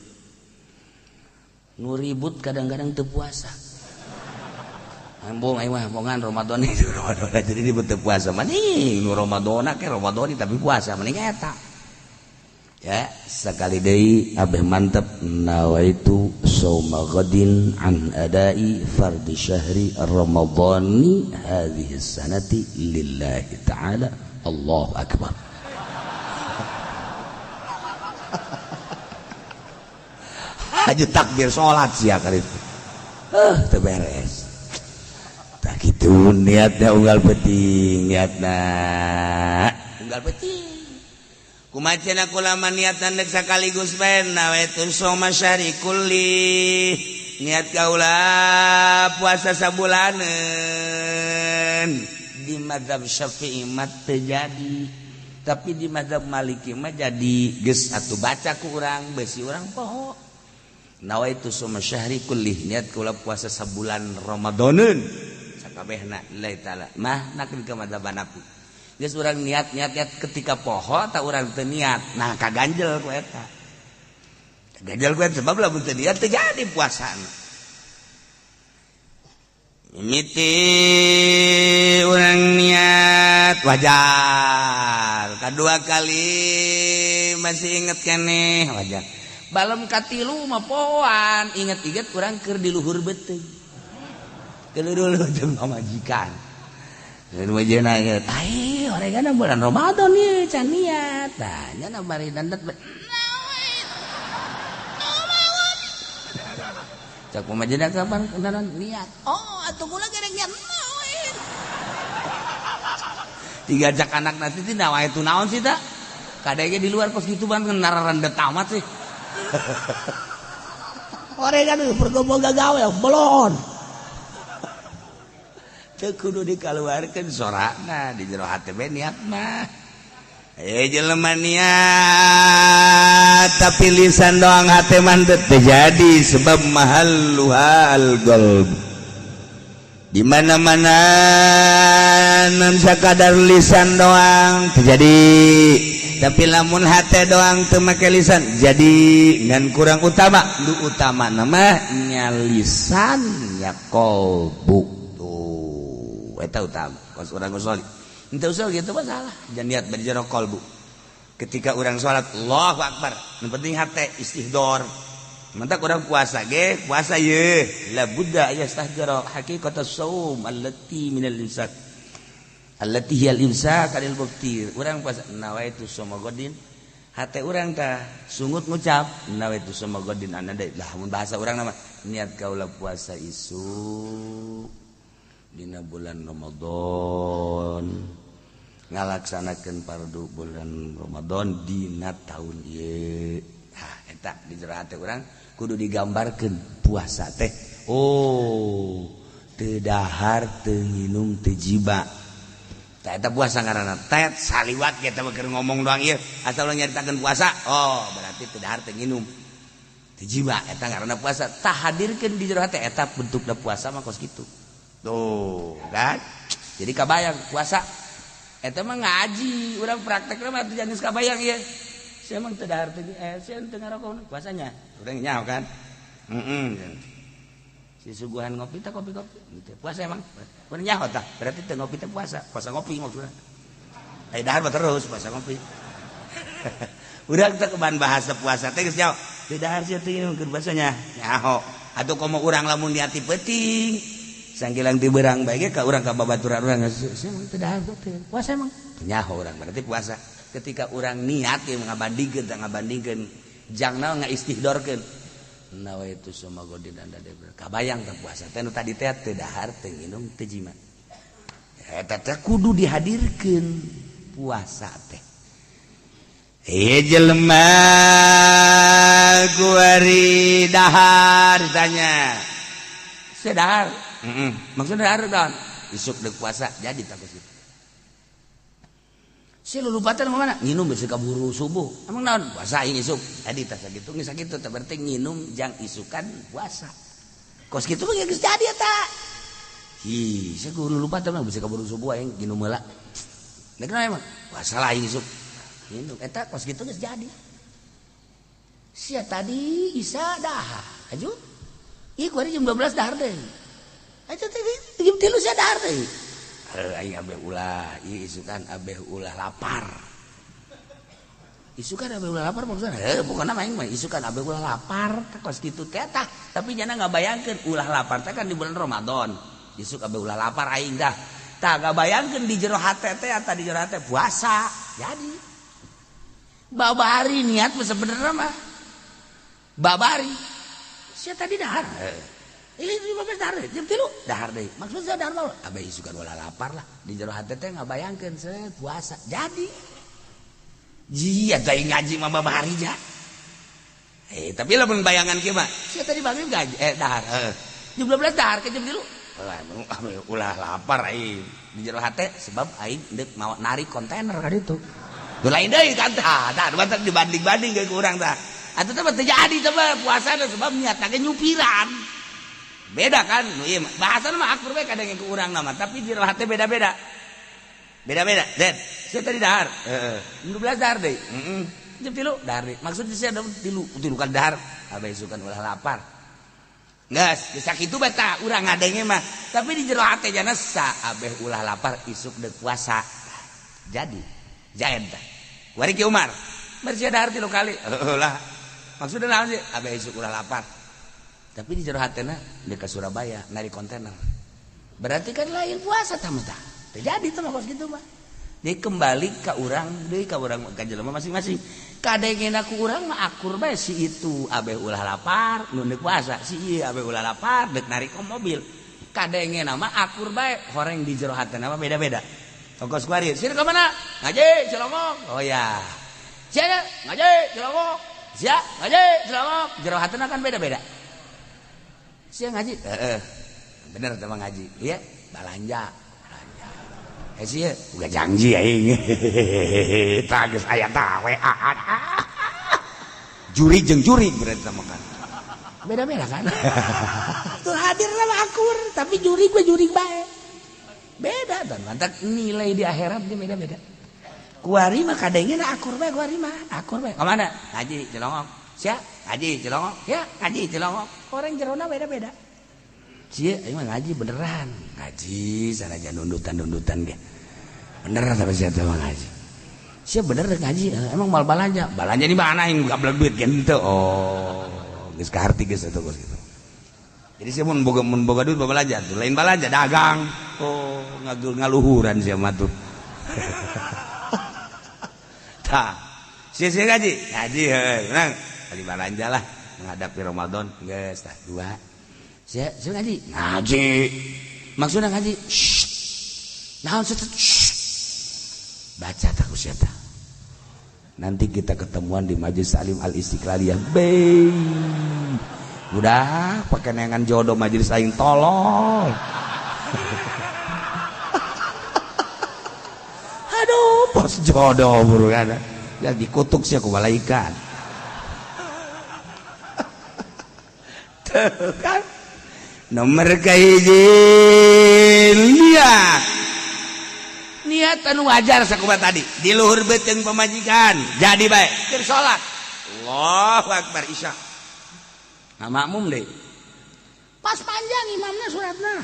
Nu ribut kadang-kadang teu puasa. Embung aing mah bongan Ramadhani Ramadhani jadi ribut teu puasa. Maning nu Ramadhana ke Ramadhani tapi puasa mending eta. Ya, sekali deui abeh mantep, nawaitu sauma ghadin an adai fardhi syahri ramadhani hadhihi sanati lillahi ta'ala. Allahu akbar. Haji takbir salat sia kali itu. Teu beres. Tah kitu niatna unggal penting, niatna unggal penting. Kumaha cenah kulama niatna deuk sakaligus bae? Nawaitu soma syahri kulli, niat kaula puasa sabulaneun. Di mazhab Syafi'i mah teu jadi, tapi di mazhab Maliki mah jadi. Geus atuh baca ku urang, besi urang poho. Nawaitu soma syahri kulli, niat kaula puasa sabulan Ramadaneun. Kabehna lillahi taala mah nak ka madzhab Hanafi. Geus urang niat niat niat, ketika poho tak urang teu niat, nah kaganjel ku eta, kaganjel ku eta, sebab lamun teu niat teu jadi puasana. Mimiti urang niat wajar, kedua kali masih inget keneh wajar, balem katilu mah pohoan. Inget-inget urang keur di luhur beuteung, keur di luhur beuteung pamajikan. Dan wajahna ai oregana bulan Ramadan ieu can niat. Tah nya bari dandat, cak pamajikan, "Kapan kenalan niat?" "Oh, atuh kula gereng niat." Tiga cak anak nanti ti nawa itu naon sih tak kadangnya di luar kos gitu ban nararendet amat sih. Oregan pergoboga gawe belon teu kudu dikaluarkeun sorana, di jero hate bae niat mah. Eh, jelema niat tapi lisan doang, hate mah teu jadi, sebab mahalluha al-qalb. Di mana-mana non sakadar lisan doang terjadi, tapi lamun hate doang teu make lisan jadi, ngan kurang utama. Nu utama namanya lisan ya kolbu tuh, eta utama. Kos urang usul ente usul gitu mah salah. Jangan niat bari jero kolbu. Ketika urang salat, Allahu Akbar, nu penting hate istihdor. Mantap urang puasa ge, puasa ye la budda yastahdira haqiqat as-saum allati minal imsak, allati hiya al-imsak anil muftir. Urang puasa, nawaitu shauma ghadin, hate urang tah sungut ngucap nawaitu shauma ghadin anada lah. Mun bahasa urang nama niat kaula puasa isuk dina bulan Ramadan, ngalaksanakeun fardu bulan Ramadan dina tahun ieu. Ha, eta di jero hate urang kudu digambarkeun puasa teh, oh, teu dahar, teu nginum, teu jiba. Tah, eta puasa ngaranna. Tet saliwat kita mah keur ngomong doang ieu, asal urang nyaritakeun puasa, oh, berarti teu dahar, teu nginum, teu jiba, eta ngaranna puasa. Tah, hadirkeun di jero hate, eta bentukna puasa mah kos kitu tuh kan. Jadi kabayang puasa eta mah. Ngaji urang praktekna mah atuh geus kabayang ieu. Sia emang teu dahar teu sia teu ngarokok puasanya, urang nyaho kan. Heeh, si suguhan ngopi teh, kopi-kopi gitu. Puasa emang urang nyaho tah, berarti teu ngopi teh puasa, puasa ngopi maksudna. Ai dahar mah terus puasa ngopi. Urang teh keban bahasa puasa teh geus nyaho teu dahar sia teu keur puasanya nyaho. Atuh komo urang lamun niati peuting sangkilang ti beurang bae ge ka urang ka babaturan urang, "Sia emang teu dahar teu puasa emang?" Nyaho urang berarti puasa. Ketika urang niat ya ngabandingkeun tah, ngabandingkeun jang naon, ngaistihdorkeun nawaitu shauma ghadin anda kabayang teh puasa teh nu tadi teh teu dahar, teu nginum, teu jima. Eta teh kudu dihadirkeun puasa teh. Eh, jelema kuari dahar, ditanya, "Sia dahar?" "Heeh." "Maksudna dahar naon?" "Isuk deuk puasa." Jadi tak gitu. Si lulupatan mana? Nginum bisa kaburu subuh. Emang naon? Puasa aing isuk. Jadi tas sakitu geus sakitu teh berarti nginum jang isukan puasa. Kos kitu mah geus jadi eta. Hi, saya kudu lulupatan mah bisa kaburu subuh aing nginum heula. Nek naon emang? Puasa lah aing isuk. Nginum eta kos kitu geus jadi. Sia tadi isa dahar. Aju. Ih, kuari jam 12 dahar deh. Aju tadi jam 3 sia dahar deh. Aing abeh ulah ieu isukan, abeh ulah lapar. Isukan abeh ulah lapar maksudna, heuh, pokona mah aing mah isukan abeh ulah lapar tah kos kitu teh tah. Tapi jana ngabayangkeun ulah lapar teh kan di bulan Ramadan. Isuk abeh ulah lapar aing dah. Tah, ngabayangkeun di jero hate teh eta, di jero hate puasa. Jadi babari niat mah sebenarnya mah babari. Sia tadi dahar? Ini 15 dahar deh, jam 3 dahar deh. Maksudnya dahar mau abeh isukan ulah lapar lah. Di jero hati teh ngabayangkeun set puasa. Jadi jia teh ngaji mah babari ja. Eh, tapi lamun bayangan kieu mah, sia tadi maghrib gaji dahar. Heeh. Jam 12 dahar ke jam 3. Ulah lapar aing di jero hate, sebab aing deuk mau narik kontainer ka ditu. Nu lain deui kan tah, tah batak dibanding-banding ke urang tah. Atuh teh teu jadi coba puasa sebab niatna ge nyupiran. Beda kan? Nu ieu bahasa mah akur bae kadang ku urang nama, tapi di hate beda-beda. Beda-beda. Den, sia tadi dahar. Heeh. 12 dahar deui. Heeh. Jam 3 dahar deui. Maksudnya sia tilu kali dahar. Abah isukan ulah lapar. Geus, geus sakitu bae tah urang ngadenge mah. Tapi di jero hate jana sa abeh ulah lapar isuk deuk puasa. Jadi, jaen tah. Wari Ki Umar. Bar sia dahar 3 kali. Heueuh lah. Maksudna naon sih? Abeh isuk ulah lapar. Tapi di jero hatena deuk ka Surabaya narik kontainer. Berarti kan lain puasa tah mah tah. Teu jadi tah mah kos kitu mah. Jadi kembali ka urang deui ka urang ka jelema masing-masing. Kadengena ku urang mah akur bae si itu abeh ulah lapar nu deuk puasa, si ieu abeh ulah lapar deuk narik mobil. Kadengena mah akur bae horeng di jero hatena mah beda-beda. Tongkos kuari, sir ka mana? Ngaji Cilongok. Oh ya. Sia ngaji Cilongok. Sia ngaji Cilongok. Jero hatena kan beda-beda. Sia ngaji? Heeh. Bener teh ngaji. Iya, balanja. Balanja. Eh sia uga janji aing. Tah geus aya tah WA. Juri jeung juri berarti teh makan. Beda-beda kan? Tuh hadir mah akur, tapi juri gue juri bae. Beda dan mantap nilai di akhirat dia beda-beda. Kuari mah kadengena akur bae kuari mah, akur bae. Ka mana? Ngaji Cilongok. Sia ngaji Cilongok. Ya ngaji Cilongok. Orang jerona beda-beda. Sia aing mah ngaji beneran. Ngaji sanajan nundutan-nundutan ge. Bener tapi sia teh ngaji. Sia bener ngaji, emang mal balanja. Balanja di mana aing gablek duit ge henteu. Oh, geus kaharti geus eta geus kitu. Jadi sia mun boga duit balanja, tuh lain balanja dagang. Oh, ngaluhuran sia mah tuh. Tah, sia ngaji, ngaji heuh, menang. Kali balanja lah menghadapi Ramadan geus tah dua. Sia ngaji, ngaji. Maksudna ngaji, shh. Naon sia? Baca tah ku sia tah. Nanti kita ketemuan di Majelis Salim Al Istiqlaliyah. Be. Udah pakai neangan jodoh majelis aing tolol. Aduh, pos jodoh buru kan. Ya dikutuk sih aku malaikat. Tuh kan. Nomor kahiji niat. Niat anu wajar sakumaha tadi. Di luhur beuteung pamajikan. Jadi bae keur salat. Allahu akbar isya. Nah, makmum deh. Pas panjang imamnya suratna.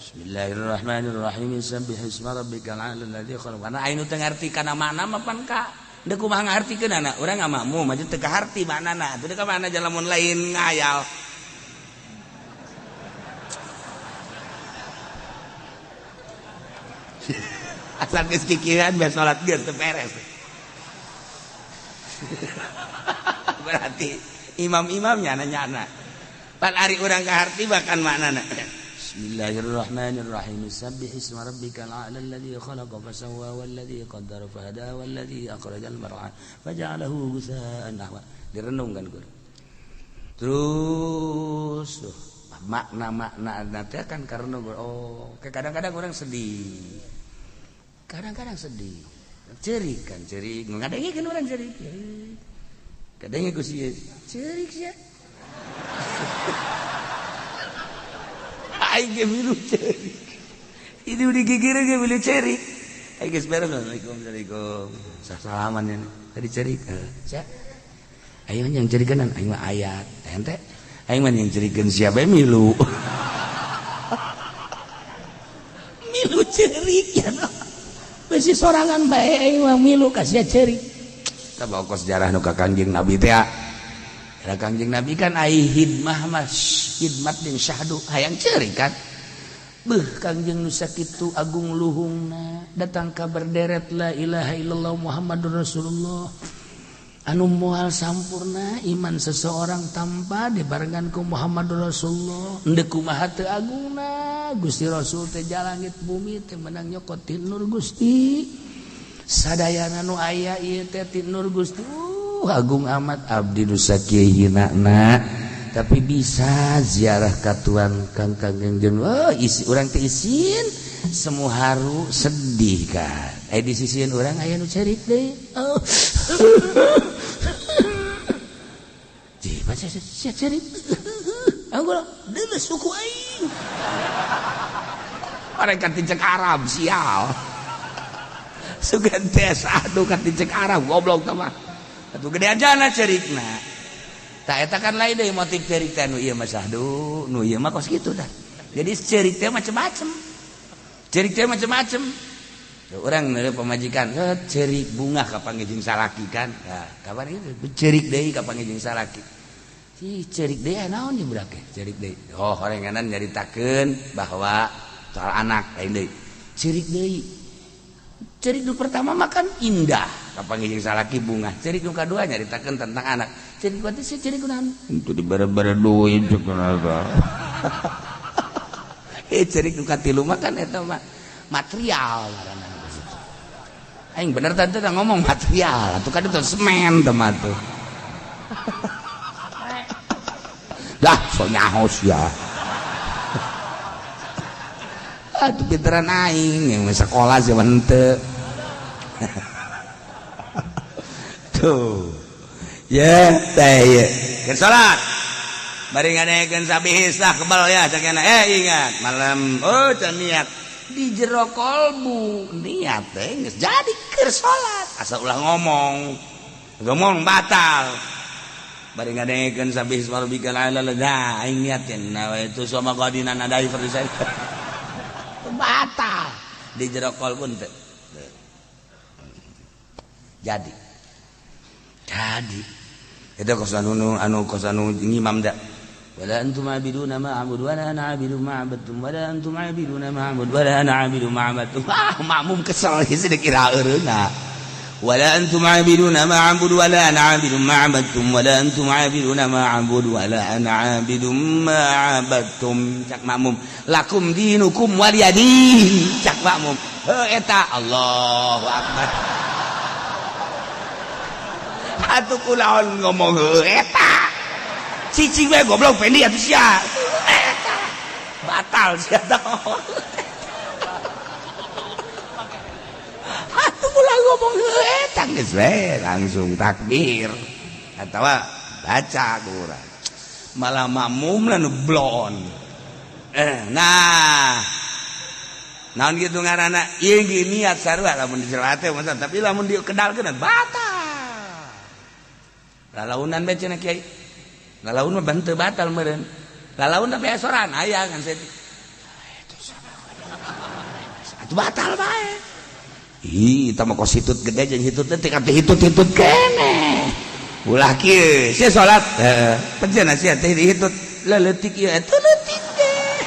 Bismillahirrahmanirrahim. Sabbih isma rabbikal a'la alladzi khalaq. Karena aing teu ngarti kana makna mah pan ka. Deuk kumaha ngartikeun anak urang ngamakmum aja teu kaharti maknana. Teu ka mana lamun lain ngayal. Asal geus kikiran beres salat geus teu beres. Berarti imam-imamnya nanya-nanya. Pan ari urang kaharti bahkan maknana. Bismillahirrahmanirrahim. Sabbih isma rabbikal a'la alladzi khalaqa fasawwa walladzi qaddara fahada walladzi akhrajal mar'a faja'alahu ghusaa'an ahwa. Direnungkan guru. Terus tuh makna-makna nanti kan karena oh kadang-kadang orang sedih. Kadang-kadang sedih. Cerik kan cerik. Ngadengekeun urang cerik. Kadangnya ku sia cerik sia. Aing ge milu cerik. Ini udah gigireun ge milu cerik. Aing geus beres assalamualaikum assalamualaikum. Salaman ya. Tadi cerik. Sia. Aing yang cerikeun aing mah ayat. Ente aing mah yang cerikeun sia bae milu. Milu cerik ya. Besi sorangan bae aing mah milu ka sia cerik. Kita bawa ke sejarah nu ka Kangjeng Nabi teh. Ka Kangjeng Nabi kan ai hidmah mah hidmat jeung syahdu hayang ceurik kan. Beuh Kangjeng nu sakitu agung luhungna datang ka berderet la ilaha illallah Muhammadur Rasulullah. Anu moal sampurna iman seseorang tanpa dibarengan ku Muhammadur Rasulullah. Endeu kumaha teu agungna Gusti Rasul teh jalangit bumi teh menang nyokot ti nur Gusti. Sadayana nu aya ieu teh ti nur Gusti. Agung amat abdi nu sakieu hinana tapi bisa ziarah ka Tuan Kang Kangjeng. Oh, isi urang teh isin semua haru sedih kan. Di sisian urang aya nu cerik deui. Oh. Ji, baca cerik. Aku deuleu suku aing. Mereka tincek Arab sial. Sugan teh sadu ka tincek Arab goblok tah mah. Atuh gedean jana cerikna. Tah eta kan lain deui motif cerik teh nu ieu mah sahdu, nu ieu mah kos kitu tah. Jadi cerik teh macem-macem. Cerik teh macem-macem. Orang nere pamajikan cerik bunga kapanggih jeung salaki kan. Nah, kapan itu cerik deui kapanggih jeung salaki. Ih, cerik deui naon ieu budak teh? Cerik deui. Oh, horenganan nyaritakeun bahwa soal anak lain deui. Cerik deui. Cerik nu pertama mah kan indah kapanggih jeung salaki bunga. Cerik nu kadua nyaritakeun tentang anak. Cerik teh sih cerik kunaon? Itu dibere-bere duit kunaon. Eh, cerik nu katilu mah kan eta mah material ngaranna. Aing bener tante teh ngomong material, atuh kan itu semen teh mah tuh. Dah, so nyaho sia. Atuh pinteran aing yang sekolah sih henteu. Tuh. Ya, teh ieu. Keur salat. Bari ngadekeun sabihis lah kebal ya cakena. Ingat malam oh can niat. Di jero kolbu niat teh geus jadi keur salat asa ulah ngomong ngomong batal bari ngadengekeun sabih warbikal ala la aing niat nawaitu sama qadina nadai fardhu batal di jero kolbu teh jadi eta kos anu anu kos anu ngimam da wala antum abiduna ma a'budu wala ana abidu ma abadtum wala antum abiduna ma a'budu wala ana abidu ma abadtum. Ah, makmum kesel sih dikira eureuna. Wala antum abiduna ma a'budu wala ana abidu ma abadtum wala antum abiduna ma a'budu wala ana abidu ma abadtum. Cak makmum, lakum dinukum waliyadin. Cak makmum. Heuh eta Allahu akbar. Atuh kulaon ngomong heuh eta. Cicing we goblok pendi atuh sia. Batal sia tah. Atuh ulah ngomong heuh eta geus we langsung takbir atawa baca kurang. Malah makmum lah nu blon. Nah. Naon kitu ngaranna? Ieu ge niat sarua lamun dicelat teh tapi lamun dikedalkeun batal. Lalaunan bae cenah kiai. Lalaun mah banteu batal meureun. Lalaun tapi esoran aya kan saya. Atuh batal bae. Ih, eta mah kos hitut gede jeung hitut teh teh hitut-hitut keneh. Ulah kieu, sia salat. Heeh, penjana sia teh dihitut. Leutik ieu eta leutik teh.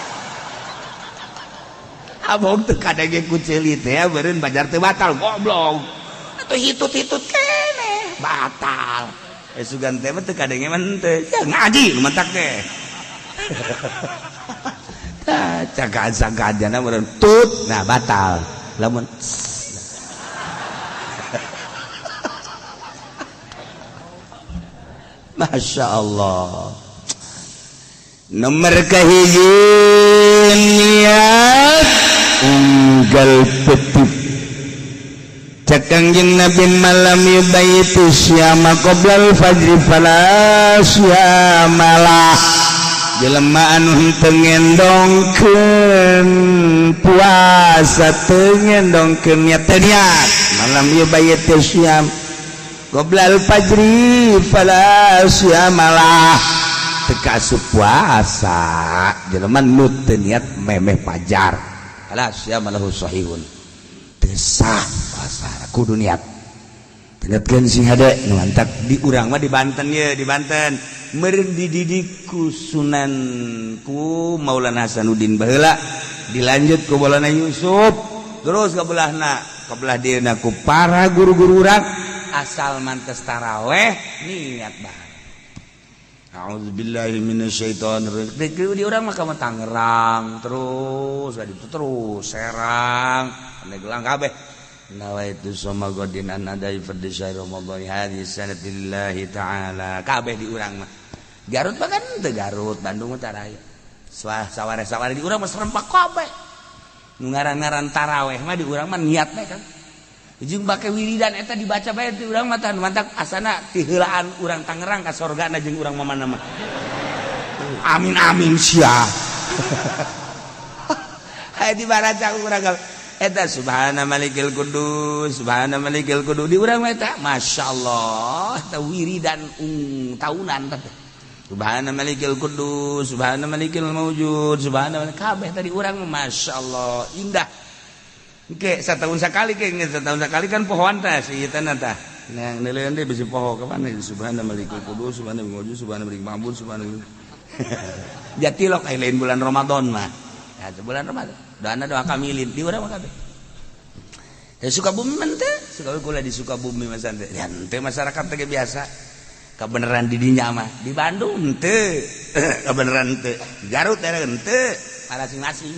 Abong teu kadenge ku ceuli teh meureun bajar teu batal goblok. Atuh hitut-hitut keneh batal. Sugan teh mah teu kadenge mah henteu. Ya ngaji nu mantak teh. Tah cagaan-cagaanna meureun tut nah batal. Lamun Masya Allah. Nomor kahiji niat unggal petik. Cek Kangjeng Nabi malam yubayitu syama qoblal fajri fala syamalah. Jelema anu henteu ngendongkeun puasa teu ngendongkeun niat teu niat malam yubayitu syam qoblal fajri fala syamalah. Teu kaasup puasa jelema nu teu niat memeh fajar fala syamalahu sahihun. Teu sah puasa kudu niat. Ingatkeun sing hade nu mantak di urang mah di Banten ye, di Banten meureun dididik ku Sunan ku Maulana Hasanuddin baheula dilanjut ku Maulana Yusuf terus ka belahna ka belah dieuna ku para guru-guru urang asal mantes taraweh niat bae. A'udzubillahi minasyaitonir rajim. Di urang mah ka Tangerang terus ka ditu terus Serang Pandeglang kabeh. Nawaitu sama godin an adai fardhi syahr Ramadan hadhihi sanati lillahi ta'ala. Kabeh di urang mah. Garut mah kan teu Garut, Bandung mah taraya. Saware-saware di urang mah serempak kabeh. Nu ngaran-ngaran taraweh mah di urang mah niat bae kan. Jeung bake wiridan eta dibaca bae di urang mah tah mantak asana ti heulaan urang Tangerang ka sorgana jeung urang mamana mah. Amin amin sia. Hayo dibaraca ku urang eta subhana malikil kudus, subhana malikil kudus di urang mah eta masyaallah, eta wiridan tahunan teh. Subhana malikil kudus, subhana malikil maujud, subhana kabeh tadi urang mah masyaallah indah. Oke, setahun sekali ke, setahun sekali kan pohoan teh si ieu teh tah. Nah, nilaian deh bisa poho kapan nih subhana malikil kudus, subhana maujud, subhana malikil ma'bud, subhana jatilok aya lain bulan Ramadan mah. Ya, bulan Ramadan. Doana doa kamilin di urang mah kabeh. Ya Sukabumi mah teh, Sukabumi kula di Sukabumi mah santai. Ya henteu masyarakat teh biasa. Kebenaran di dinya mah. Di Bandung henteu. Kebenaran henteu. Di Garut teh henteu. Masing-masing.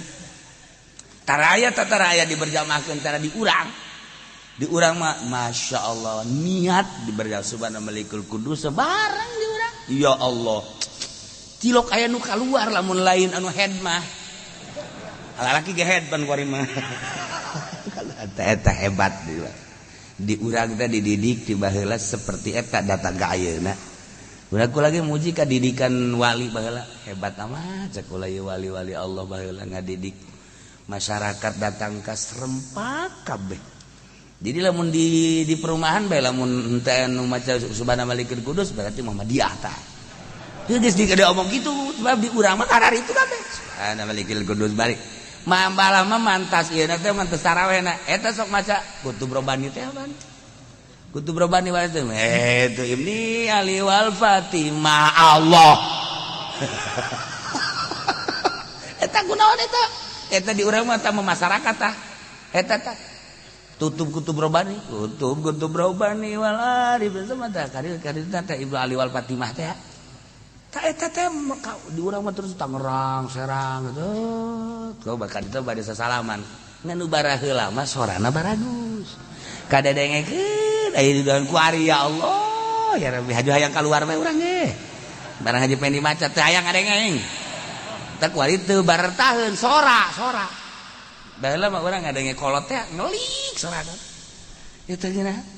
Taraya taraya diberjamaahkeun tara di urang. Di urang mah Masya Allah niat diberjamaah subhana malikul kudus sebarang di urang. Ya Allah. Cilok aya nu kaluar lamun lain anu head mah. Lalaki ge head pan kuari mah. Eta eta hebat di di urang teh dididik di baheula seperti eta datang ka ayeuna. Urang ku lagi muji ka didikan wali baheula hebat amat cek kula ieu wali-wali Allah baheula ngadidik masyarakat datang ka serempak kabeh. Jadi lamun di perumahan bae lamun henteu anu maca subhana malikul kudus berarti Muhammadiyah tah. Ieu geus di omong kitu sebab di urang mah karar itu kabeh. Subhana malikul kudus balik. Mambala mah mantas ieu teh mantas tarawehna eta sok maca kutub robani teh apaan? Kutub robani wae teh itu Ibni Ali wal Fatimah Allah. Eta kunaon eta? Eta di urang mah tah masyarakat tah. Eta tah tutup kutub robani, kutub kutub robani wal arif sama tah karir karir teh Ibnu Ali wal Fatimah teh. Tah eta teh di urang mah terus Tangerang, Serang gitu. Kau bakal itu bade sasalaman. Ngan nu baraheula mah sorana baragus. Kadedengekeun aya di dalam kuari ya Allah, ya Rabbi haju hayang kaluar bae urang ge. Barang haji pengen dimaca teh hayang ngadengeng. Teh kuari teu bartaheun sora, sora. Baheula mah urang ngadenge kolot teh ngelik sorana. Itu geuna.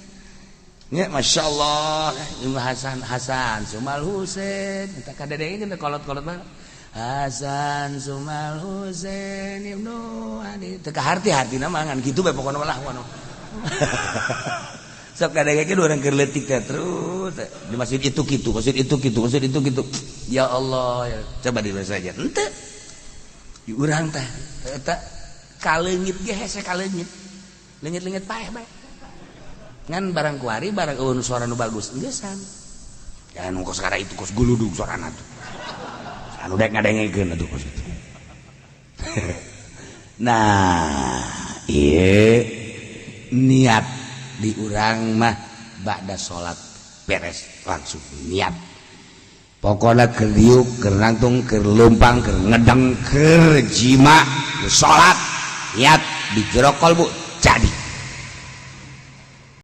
Ya Masya Allah Ibnu Hasan Hasan Sumal Husain eta kadedengekeun teh kolot-kolot mah. Hasan Sumal Husain Ibnu Ali teu kaharti-hartina mah ngan kitu bae pokona lah wono. Sok kadengekeun urang keur leutik teh terus di masjid itu kitu, masjid itu kitu, masjid itu kitu. Ya Allah, ya. Coba di saja. Henteu. Di urang teh eta kaleungit ge hese kaleungit. Leungit-leungit paeh bae. Ngan barang kuari barang eueun suara nu bagus enggesan. Ya nu kos itu kos guludug sorana tuh. Anu dek ngadengekeun atuh kos itu. Nah, ieu niat di urang mah ba'da salat beres langsung niat. Pokoknya keur diuk, keur nangtung, keur leumpang, keur ngedeng, keur jima, salat niat di jero kolbu.